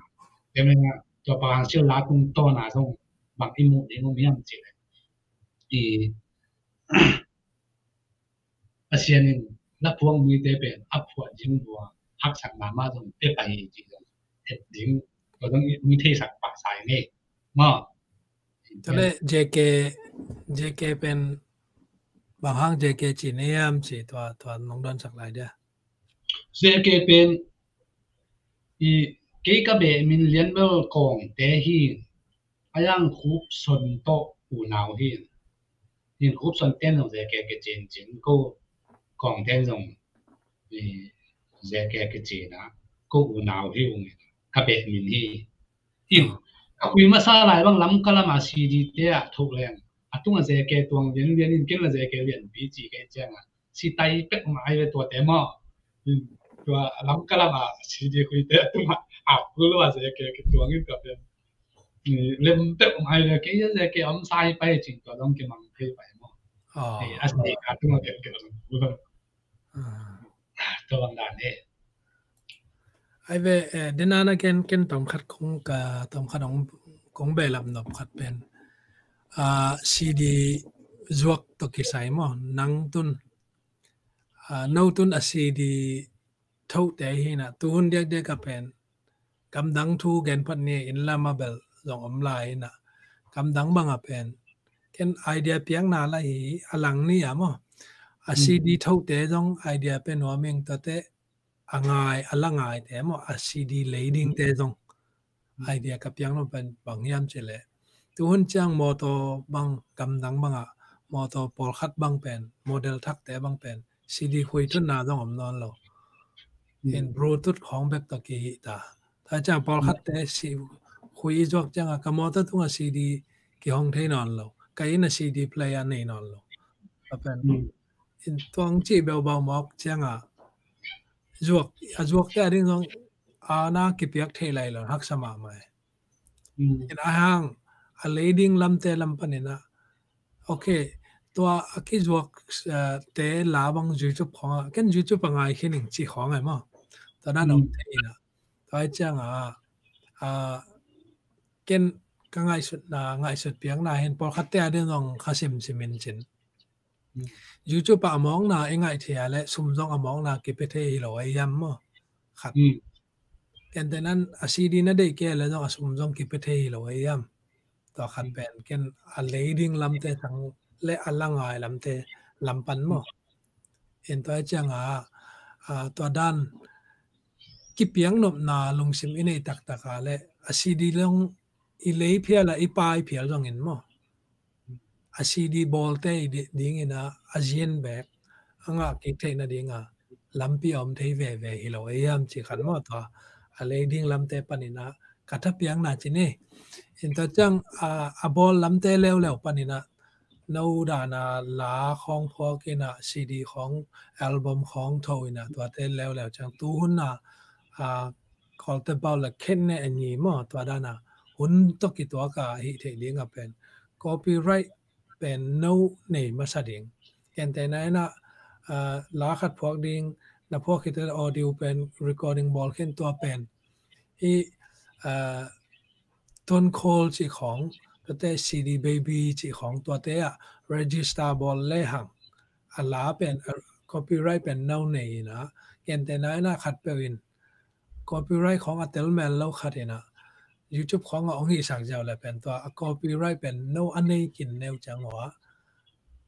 Tua man a tua pakan sil la tung tawn a zong bang i muh ding om hiam cih leh, i Pasian in na phuak mite pen a phuah ding bua haksatna mah zong pia pai hi cih zong et ding, tua zong i theisak pah sa ing ei. Maw. Tua leh J K, J K pen bang hang J K ci na hiam ci tua, tua nong dawnsak lai dia. J K pen i kei ka beh min lian bel Kawngte hi. A yang Khup Son tawh unau hi. Hin Khup Son ten zong J K kici in cin ko Kawng ten zong, i, J K kici na ko unau hi ung, ka beh min hi. Hin ka hui masa lai bang Lamka lam a C D te a thok leng a tung a J K tuang lian lian in ken la J K lian pi ci kei ciang a si tai pek om ai ve tuate maw. Tua Lamka lam a C D khuite a tung a a kul lo a J K kituang in ka pen lem pek om ai ve, kei a J K om sai pai cing tua dong kimang thei pai maw. A si ka tung a ken ke lo. Tua bang dan e. Ai ve, eh, dena na ken, ken tom khat kong ka, tom khat ong, kong belap nop khat pen. Ah, C D zuak tawh kisai maw, nang tun. Ah, no tun a C D thote hi na, tuhun diakdiak a pen. gamdang thu gen phot ni in lam a bel zong om lai in a, gamdang bang a pen ken idea piakna la hi a, lang ni a maw, a CD thote zong idea pe nuam ing, tua te a ngai a la ngaite maw, a CD lei dingte zong idea ka piak nop pen bang hiam cih leh, tu hun ciang mawtaw bang, gamdang bang ah mawtaw pawlkhat bang pen, model thakte bang pen CD khui thunna zong om nawn lo. In Bluetooth khawng bek tawh kihi ta. Tua ciang pawlkhatte si khui i zuak ciang a, ka mawtaw tungah CD kihong thei nawn lo, ka inn ah CD player nei nawn lo. Tua pen in tuang cih beubau mawk ciang a, zuak a zuakte a ding zong a na kipiak thei lai lo, haksa mahmah. In a hang a lei ding lamte lam panin a, ok, tua a kizuak, eh, te la bang YouTube khawng a, ken YouTube a ngai khin ing cih khawng ai maw. Tua dan om thei in a, tua ai ciang a, a, ken ka ngaihsutna, ngaihsut piakna hin pawlkhatte a ding zong kha simsim in cin. YouTube ah a mawkna i ngaih thei a leh sum zong a mawkna kipia thei hi lo a hiam maw? Khat. Ken te nan a CD na deih kei a leh zong a sum zong kipia thei hi lo a hiam? Tua khat pen ken a lei ding lamte sang le a la ngai lamte lam pan maw? In tua ai ciang a, a, tua dan kipiak nopna lungsim i nei taktak a leh a CD zong i lei phial a i pai phial zongin maw, a CD bawlte i di-, dingin a, a zian bek a ngah kik theihna ding a lampi a om thei veve hi lo a hiam cih khat maw, tua a lei ding lamte panin a ka thapiakna ci ni. In tua ciang a, a bawl lamte leuleu panin a no dan a la khawng phuak in a, CD khawng, album khawng tho in a, tuate leuleu ciang tu hun a, a, Kawlte bau le khen ne a ni maw, tua dan a hun tawh kituak a hih theih ding a pen copyright pen no nei masa ding. Ken te na in a, a, la khat phuak ding, na phuak khit audio pen recording bawl khin tua pen i, a, Stone Cold cih khawng, tuate CD Baby cih khawng, tuate ah register bawl le hang a la pen, a, copyright pen no nei in a, ken te na in a khat peuh in copyright khawng a tel mel lo khat in a, YouTube khawng a ong hihsak ziau le pen tua a copyright pen no a nei kin neu ciang uh a,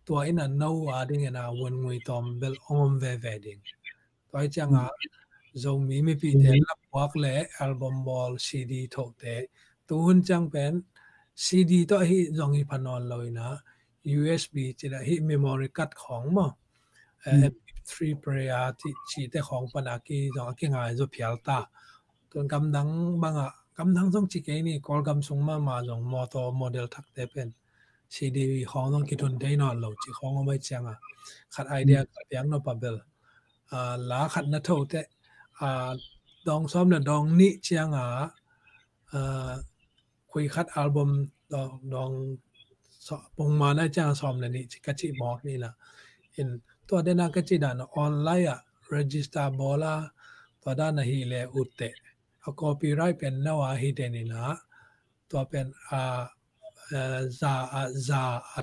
tua in a no a ding in a vuan ngui tawm bel ong om veve ding. Tua hi ciang a Zomi mipite la phuak le album bawl, CD thote, tu hun ciang pen CD tawh hi zong hi pha nawn lo in a, USB ci le hi memory card khawng maw, eh, MP three player ci, cite khawng pan a ki zong a kingai zaw phial ta. Tun gamdang bang a, gamdang zong ci kei ni, Kawlgam sung mahmah zong mawtaw model thakte pen CD khawng zong kithun thei nawn lo cih khawng om ai ciang a, khat idea ka piak nop a bel, a, la khat na tho teh, a, dawng sawm le dawng nih ciang a, a, khui khat album dawng, dawng pongman ai ciang a sawm le nih ci ka cih mawk ni la. In tua den a ka cih dan a online ah register bawl a, tua dan a hi le ut teh, a copyright pen no a hi den in a, tua pen a, a, za a, za a,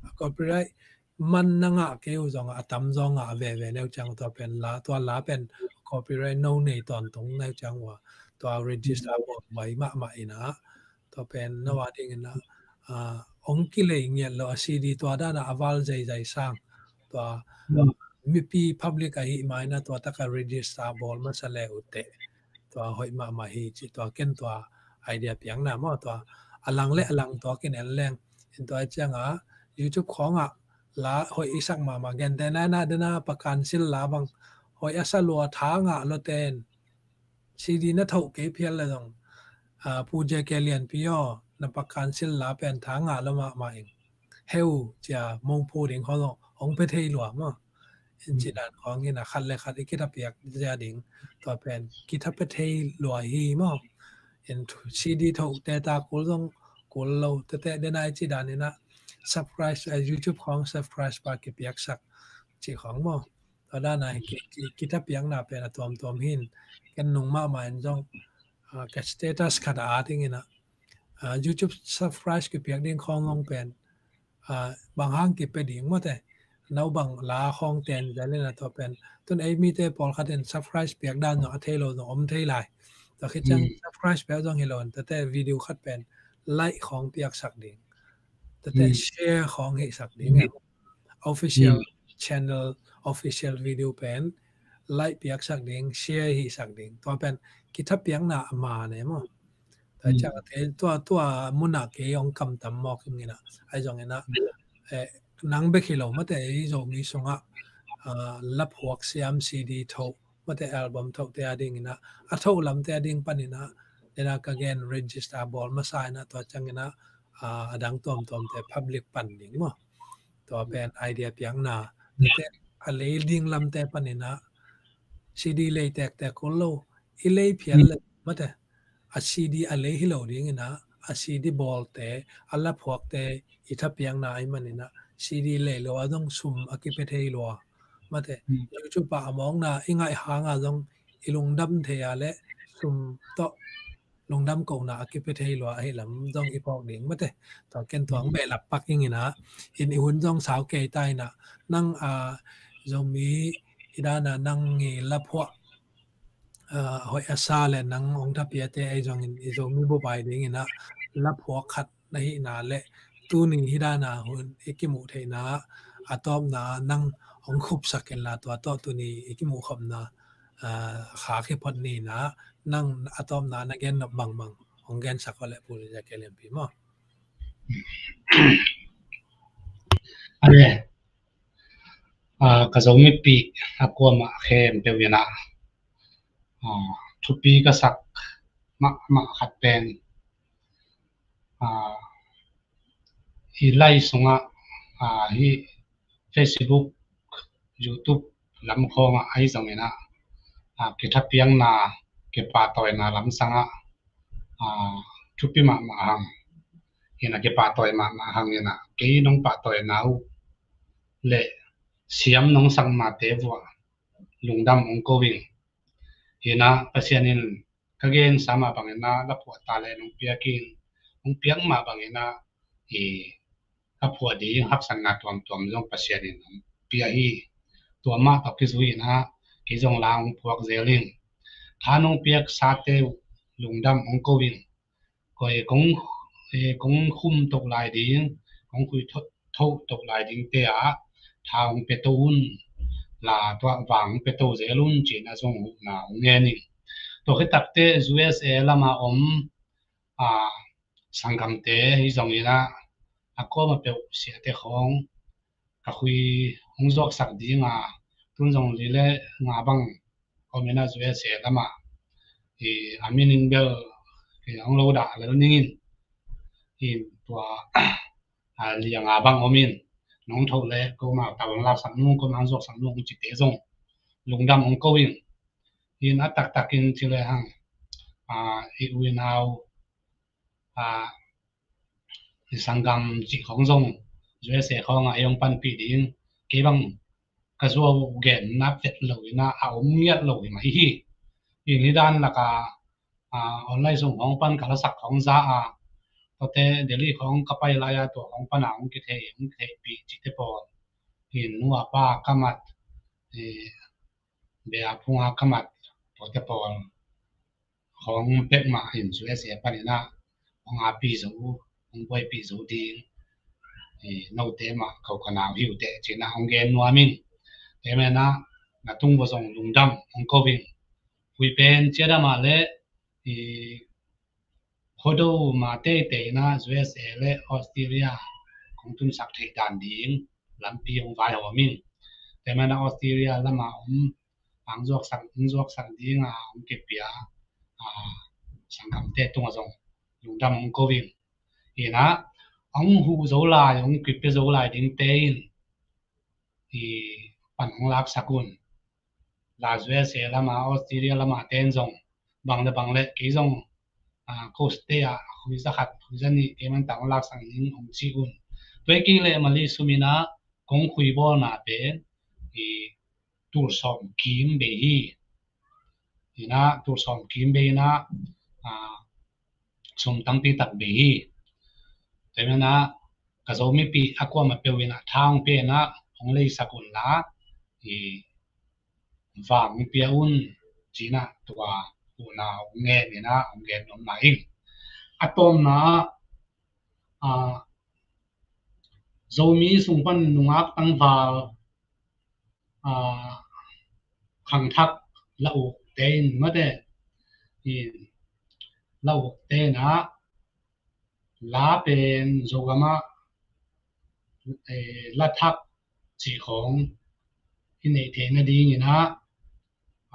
a copyright man na ngah kei uh zong a tam zong ngah veve neu ciang tua pen la, tua la pen copyright no nei tawntung neu ciang uh a, tua register bawl huai mahmah in a, tua pen no a ding in a, a, ong kilei ngiat lo a CD tua dan a a val zeizai sang, tua mipi public a hi mai na tua tak a register bawl masa le ut teh. Tua hoih mahmah hi ci, tua ken tua idea piakna maw, tua a lang le a lang tua kin en leng. In tua ciang a YouTube khawng a la hoih i sak mahmah, gen te na na den a pakan sil la bang hoih a sa lua, tha ngah lo ten, CD na thoh kei phial le zong, a, Pu J K Lianpi aw, na pakan sil la pen tha ngah lo mahmah ing. Heu cia mong phu ding khawng zong hong pe thei lua maw. In ci dan khawng in a khat le khat i kitha piak zia ding, tua pen kitha pe thei lua hi maw. In CD thoh te ta kul zong kul lo tete den a i ci dan in a subscribe, a, YouTube khawng subscribe pa kipiak sak ci khawng maw. Tua dan a hi ki, ki, kitha piakna pen a tuamtuam hin, ken nung mahmah in zong, a, ka status khat a at ing in a, a, YouTube subscribe kipiak ding khawng zong pen, a, bang hang kipia ding maw te, no bang la khawng ten zel in a tua pen. Tun ei mite pawlkhat in subscribe piak dan zong a thei lo zong om thei lai. Tua khit ciang subscribe peuh zong hi lo in, tate video khat pen like khawng piaksak ding, tate share khawng hihsak ding e. Official channel, official video pen like piaksak ding, share hihsak ding. Tua pen kithapiakna a man e maw. Tua ciang a te tua, tua munah kei hong kamtam mawk ing inah, ahi zong inah, eh, nang bek hi lo mate, ei Zomi sungah, ah, laphuak siam, C D thoh mate, album thohte a ding inah, a thoh lamte a ding pan inah, inah ka gen register bawl masa inah, tua ciang inah, ah, a dang tuamtuamte public pan ding maw. Tua pen idea piakna, tate a lei ding lamte pan inah, C D lei tektek kul lo, i lei phial le mate, a C D a lei hi lo ding inah, a C D bawlte, a laphuakte i thapiakna ahi man inah, C D lei lo a zong sum a kipia thei lua mate. YouTube ah a mawkna i ngaih hang a zong i lungdam thei a le sum tawh lungdam kohna a kipia thei lua ahi lam zong i phawk ding mate. Tua ken tuang behlap pak ing inah, in i hun zong sau kei ta inah, nang a Zomi i dana nang i laphuak, ah, hoih a sa le nang hong thapiate ahi zongin i Zomi bubai ding inah laphuak khat na hihna le tuni hi dana hun i kimuh theihna a tawpna nang hong khupsak inla, tua tawh tuni i kimuh khopna, ah, kha kiphot ni inah nang a tawpna na gen nop bangbang hong gensak aw le Pu Zekiel Lianpi maw. Ale, ah, ka Zomipi a kuamah khempeuh inah, ah, thupi ka sak mahmah khat pen, ah, i lai sungah, ah, hi Facebook, YouTube lam khawngah ahi zong inah, ah, kithapiakna, kipahtawina lam sangah, ah, thupi mahmah hang inah, kipahtawi mahmah hang inah, kei nong pahtawina uh le siam nong sak mate vuah lungdam hong ko ing. Inah Pasian in ka gensa mah bang inah laphuah ta le nong piak in, nong piak mah bang inah i a phuah ding haksatna tuamtuam zong Pasian in hong pia hi. Tua mah tawh kizui inah kei zong la hong phuak zel ing. Tha nong piak sate uh lungdam hong ko ing. Koi kong, eh, kong khum tok lai ding, kong khui tho-, thoh tok lai dingte ah tha hong pia to un la, tua vang hong pia to zel un ci-in a zong huhna hong ngen ing. Tua khit takteh U S A lama om, ah, sanggamte hi zong inah, a kuama peuh siate khawng ka khui hong zuaksak ding a, tun zong li le nga bang om inah U S A lama i a min in bel i hong lo dah lel ning in, i tua, a, li a nga bang om in, nong thoh le ko ma ta hong laksak nung, ko ma hong zuaksak nung hong cite zong lungdam hong ko in. In a taktak in ci le hang, a, i u i nau, a, i sanggam cih khawng zong U S A khawngah ei hong panpih ding, kei bang ka zuau gen na vet lo inah a om ngiat lo hi mah hi. In hi dan laka, a, online sung hong pan ka lasak hong za a, tuate Delhi khawng ka pai lai a tua hong pan a hong kithei, hong kitheihpih cihte pawl, in nu a pa ka mat, eh, bia phung a ka mat, tuate pawl hong pek mah in U S A pan inah hong api zo, hong buaipih zo ding, eh, note mah ko ka nau hi uh teh ci-in ah hong gen nuam ing. Tua manin ah na tung vua zong lungdam hong ko ing. Hui pen ciat a mah le, eh, Hodo ma teitei na U S A le Australia kong tunsak theih dan ding lampi hong vaihawm ing. Tua manin ah Australia lama om, ang zuaksak, ang zuaksak ding a hong kipia, a, sanggamte tungah zong lungdam hong ko ing. Hi na, hong huh zo lai, hong kipia zo lai dingte in, i pan hong laksak un. La U S A lama, Australia lama ten zong bang le bang le kei zong, a, coach te ah khui za khat, khui za nih kei man tang laksak ning hong ci un. Tua kei le mali sum in ah kong khui bawlna pen i tul sawm kim bei hi. Hi na, tul sawm kim bei hi na, a, sum tampi tak bei hi. Tua manin ah ka Zomipi a kuamah peuh in ah tha hong pia in ah hong leisak un la, i vang hong pia un ci-in ah tua Una hong ngen ina hong gen nuam lai ing. A tawpna ah, Zomi sung pan nungak tangval, ah, khangthak la ukte in mate, i la ukte na la pen Zogam ah, eh, la thak cih khawng i neih theih nadingin ah,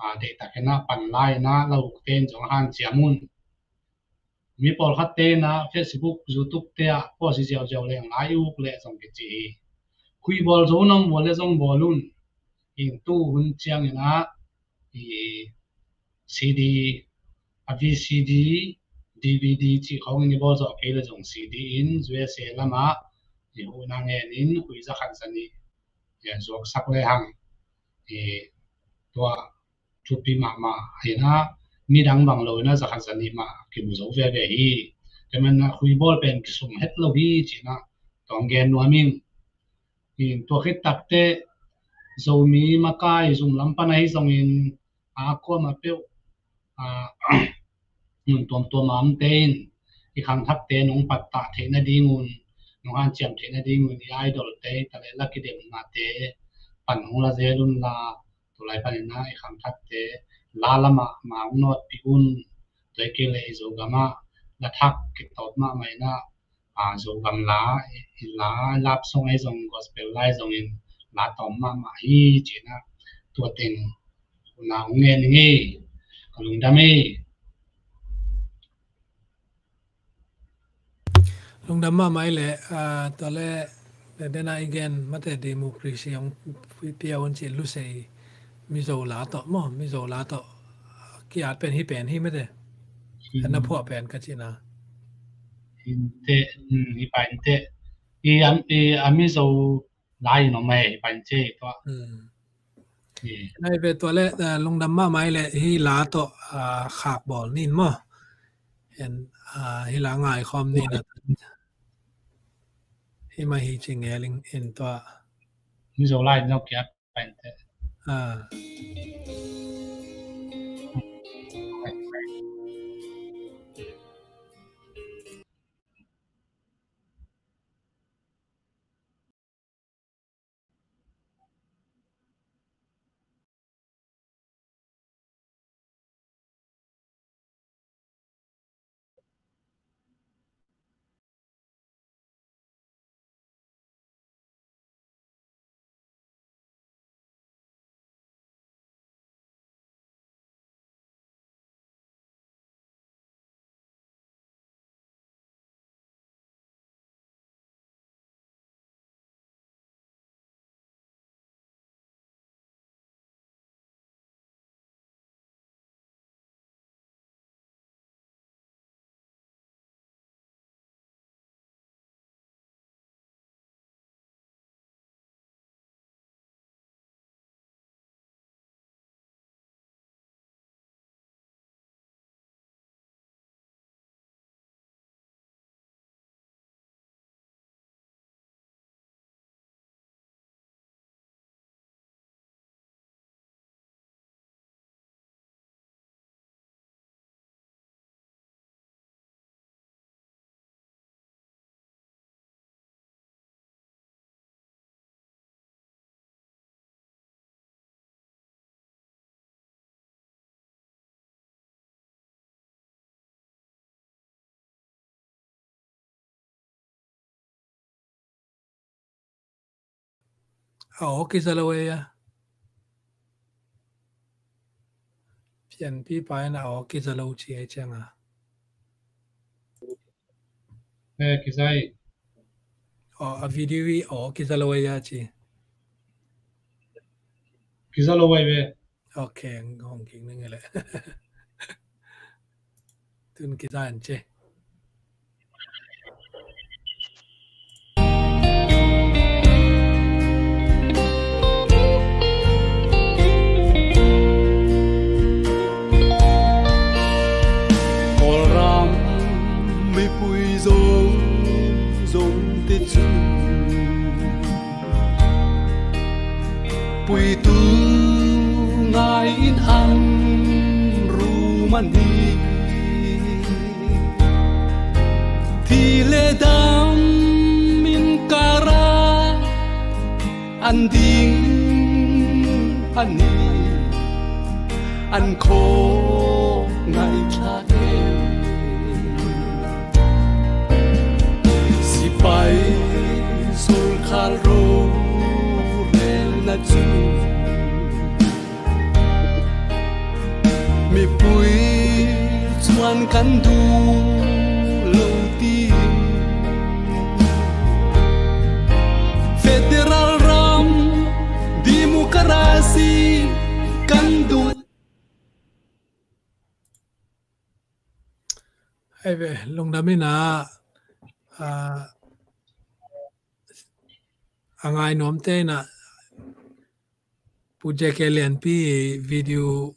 ah, deihtakin ah pan lai in ah la ukte in zong hanciam un. Mi pawlkhatte in ah Facebook, YouTube te ah post i ziauziau leng lai uk leh zong kici hi. Khui bawl zo na om uh leh zong bawl un. In tu hun ciangin ah i C D, a V C D, D V D cih khawngin i bawl zawh kei leh zong C D in U S A lamah i huhna ngenin khui za khat za nih, eh, zuaksak lehang, eh, tua thupi mahmah hi na, midang bang lo in ah za khat za nih mah kimu zo veve hi. Tua manin ah khui bawl pen kisum het lo hi ci-in ah tua hong gen nuam ing. In tua khit takteh Zomi makai zung lam pan ahi zongin a kuamah peuh, a, mun tuamtuam a omte in i khangthakte nong pattah theih nadingun, nong hanciam theih nadingun i idolte, i taleh la kidemnate pan hong la zel unla, tulai panin ah i khangthakte la lamah ma hong nawtpih un. Tua hi kei leh i Zogam ah la thak kitawp mahmah in ah, a, Zogam la, i la, love song ahi zong, gospel la ahi zongin la tawm mahmah hi ci-in ah tua teng una hong ngen ing ei. Ka lungdam ei. Lungdam mahmah ei leh, a, tua leh, leh dena i gen mate democracy hong pia un ci lusei Mizo la tawh maw, Mizo la tawh ki-at pen hi pen hi mate. Hmm. Ana phuah pen ka cihna. Inte, hmm, hi pa inte. I am, i a Mizo lai no mai hi pa inte tua. Hmm. Hi. Nai ve tua leh, a, lungdam mahmah ei leh hi la tawh, a, khak bawl nin maw. En, a, hi la ngai khawm nin a. Hi mah hi ci ngeling in tua. Mizo lai no kia. Ah. A aw kiza lo ei a. Pianpipa in a aw kiza lo ci ei ciang a. Eh, kiza ei. Aw, a video i aw kiza lo ei a ci. Kiza lo ei ve. Ok, hong kik ning le. Tun kiza an ce. Kawlram mipui zongzongte cu puitu ngai in an rum a Thi le dam in kara an ding a ni, an kho ngaithlak e. Sipai solkhal rorelna cu mipui cuan kan duh lo ti. Federal ram democracy kan duh. Hei ve, lungdam in ah, ah, a ngai nuamte in ah, Pu J K Lianpi video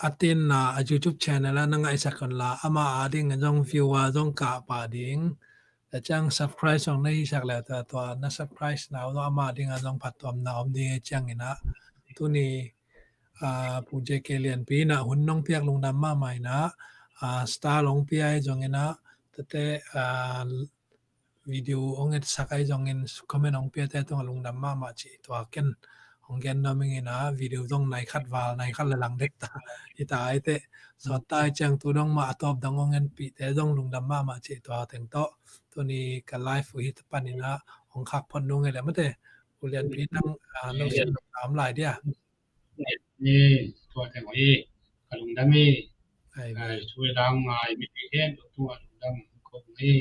a tinna a YouTube channel ah na ngaihsak un la, ama ading a zong viewer zong kah pah ding. A ciang subscribe zong na hisak le ta tua na subscribe na zong ama ding a zong phattuamna om ding e ciang in ah. Tuni, ah, Pu J K Lianpi in ah hun nong piak lungdam mahmah in ah, ah, star long pia i zong in ah, tate, ah, video hong etsak ahi zongin comment hong piate tungah lungdam mahmah cih tua ken hong gen nuam ing in ah, video zong nai khat val nai khat le lang dek ta hi ta ai teh, sawt ta ai ciang tu dong mah a tawp dong hong enpihte zong lungdam mahmah cih tua teng tawh tuni ka live uh hi ta pan in ah hong khak phot nung e le mate. Pu Lianpi nang, ah, no sin lungdam lai dia. Ni tua teng hi ka lungdam hi. Ai ve. Ai, thu i dang ngai mi ti hen tua lungdam ko hi.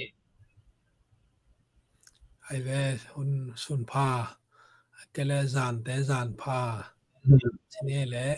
Ai ve, hun sun pha. Kele zan te zan pha. Sini le.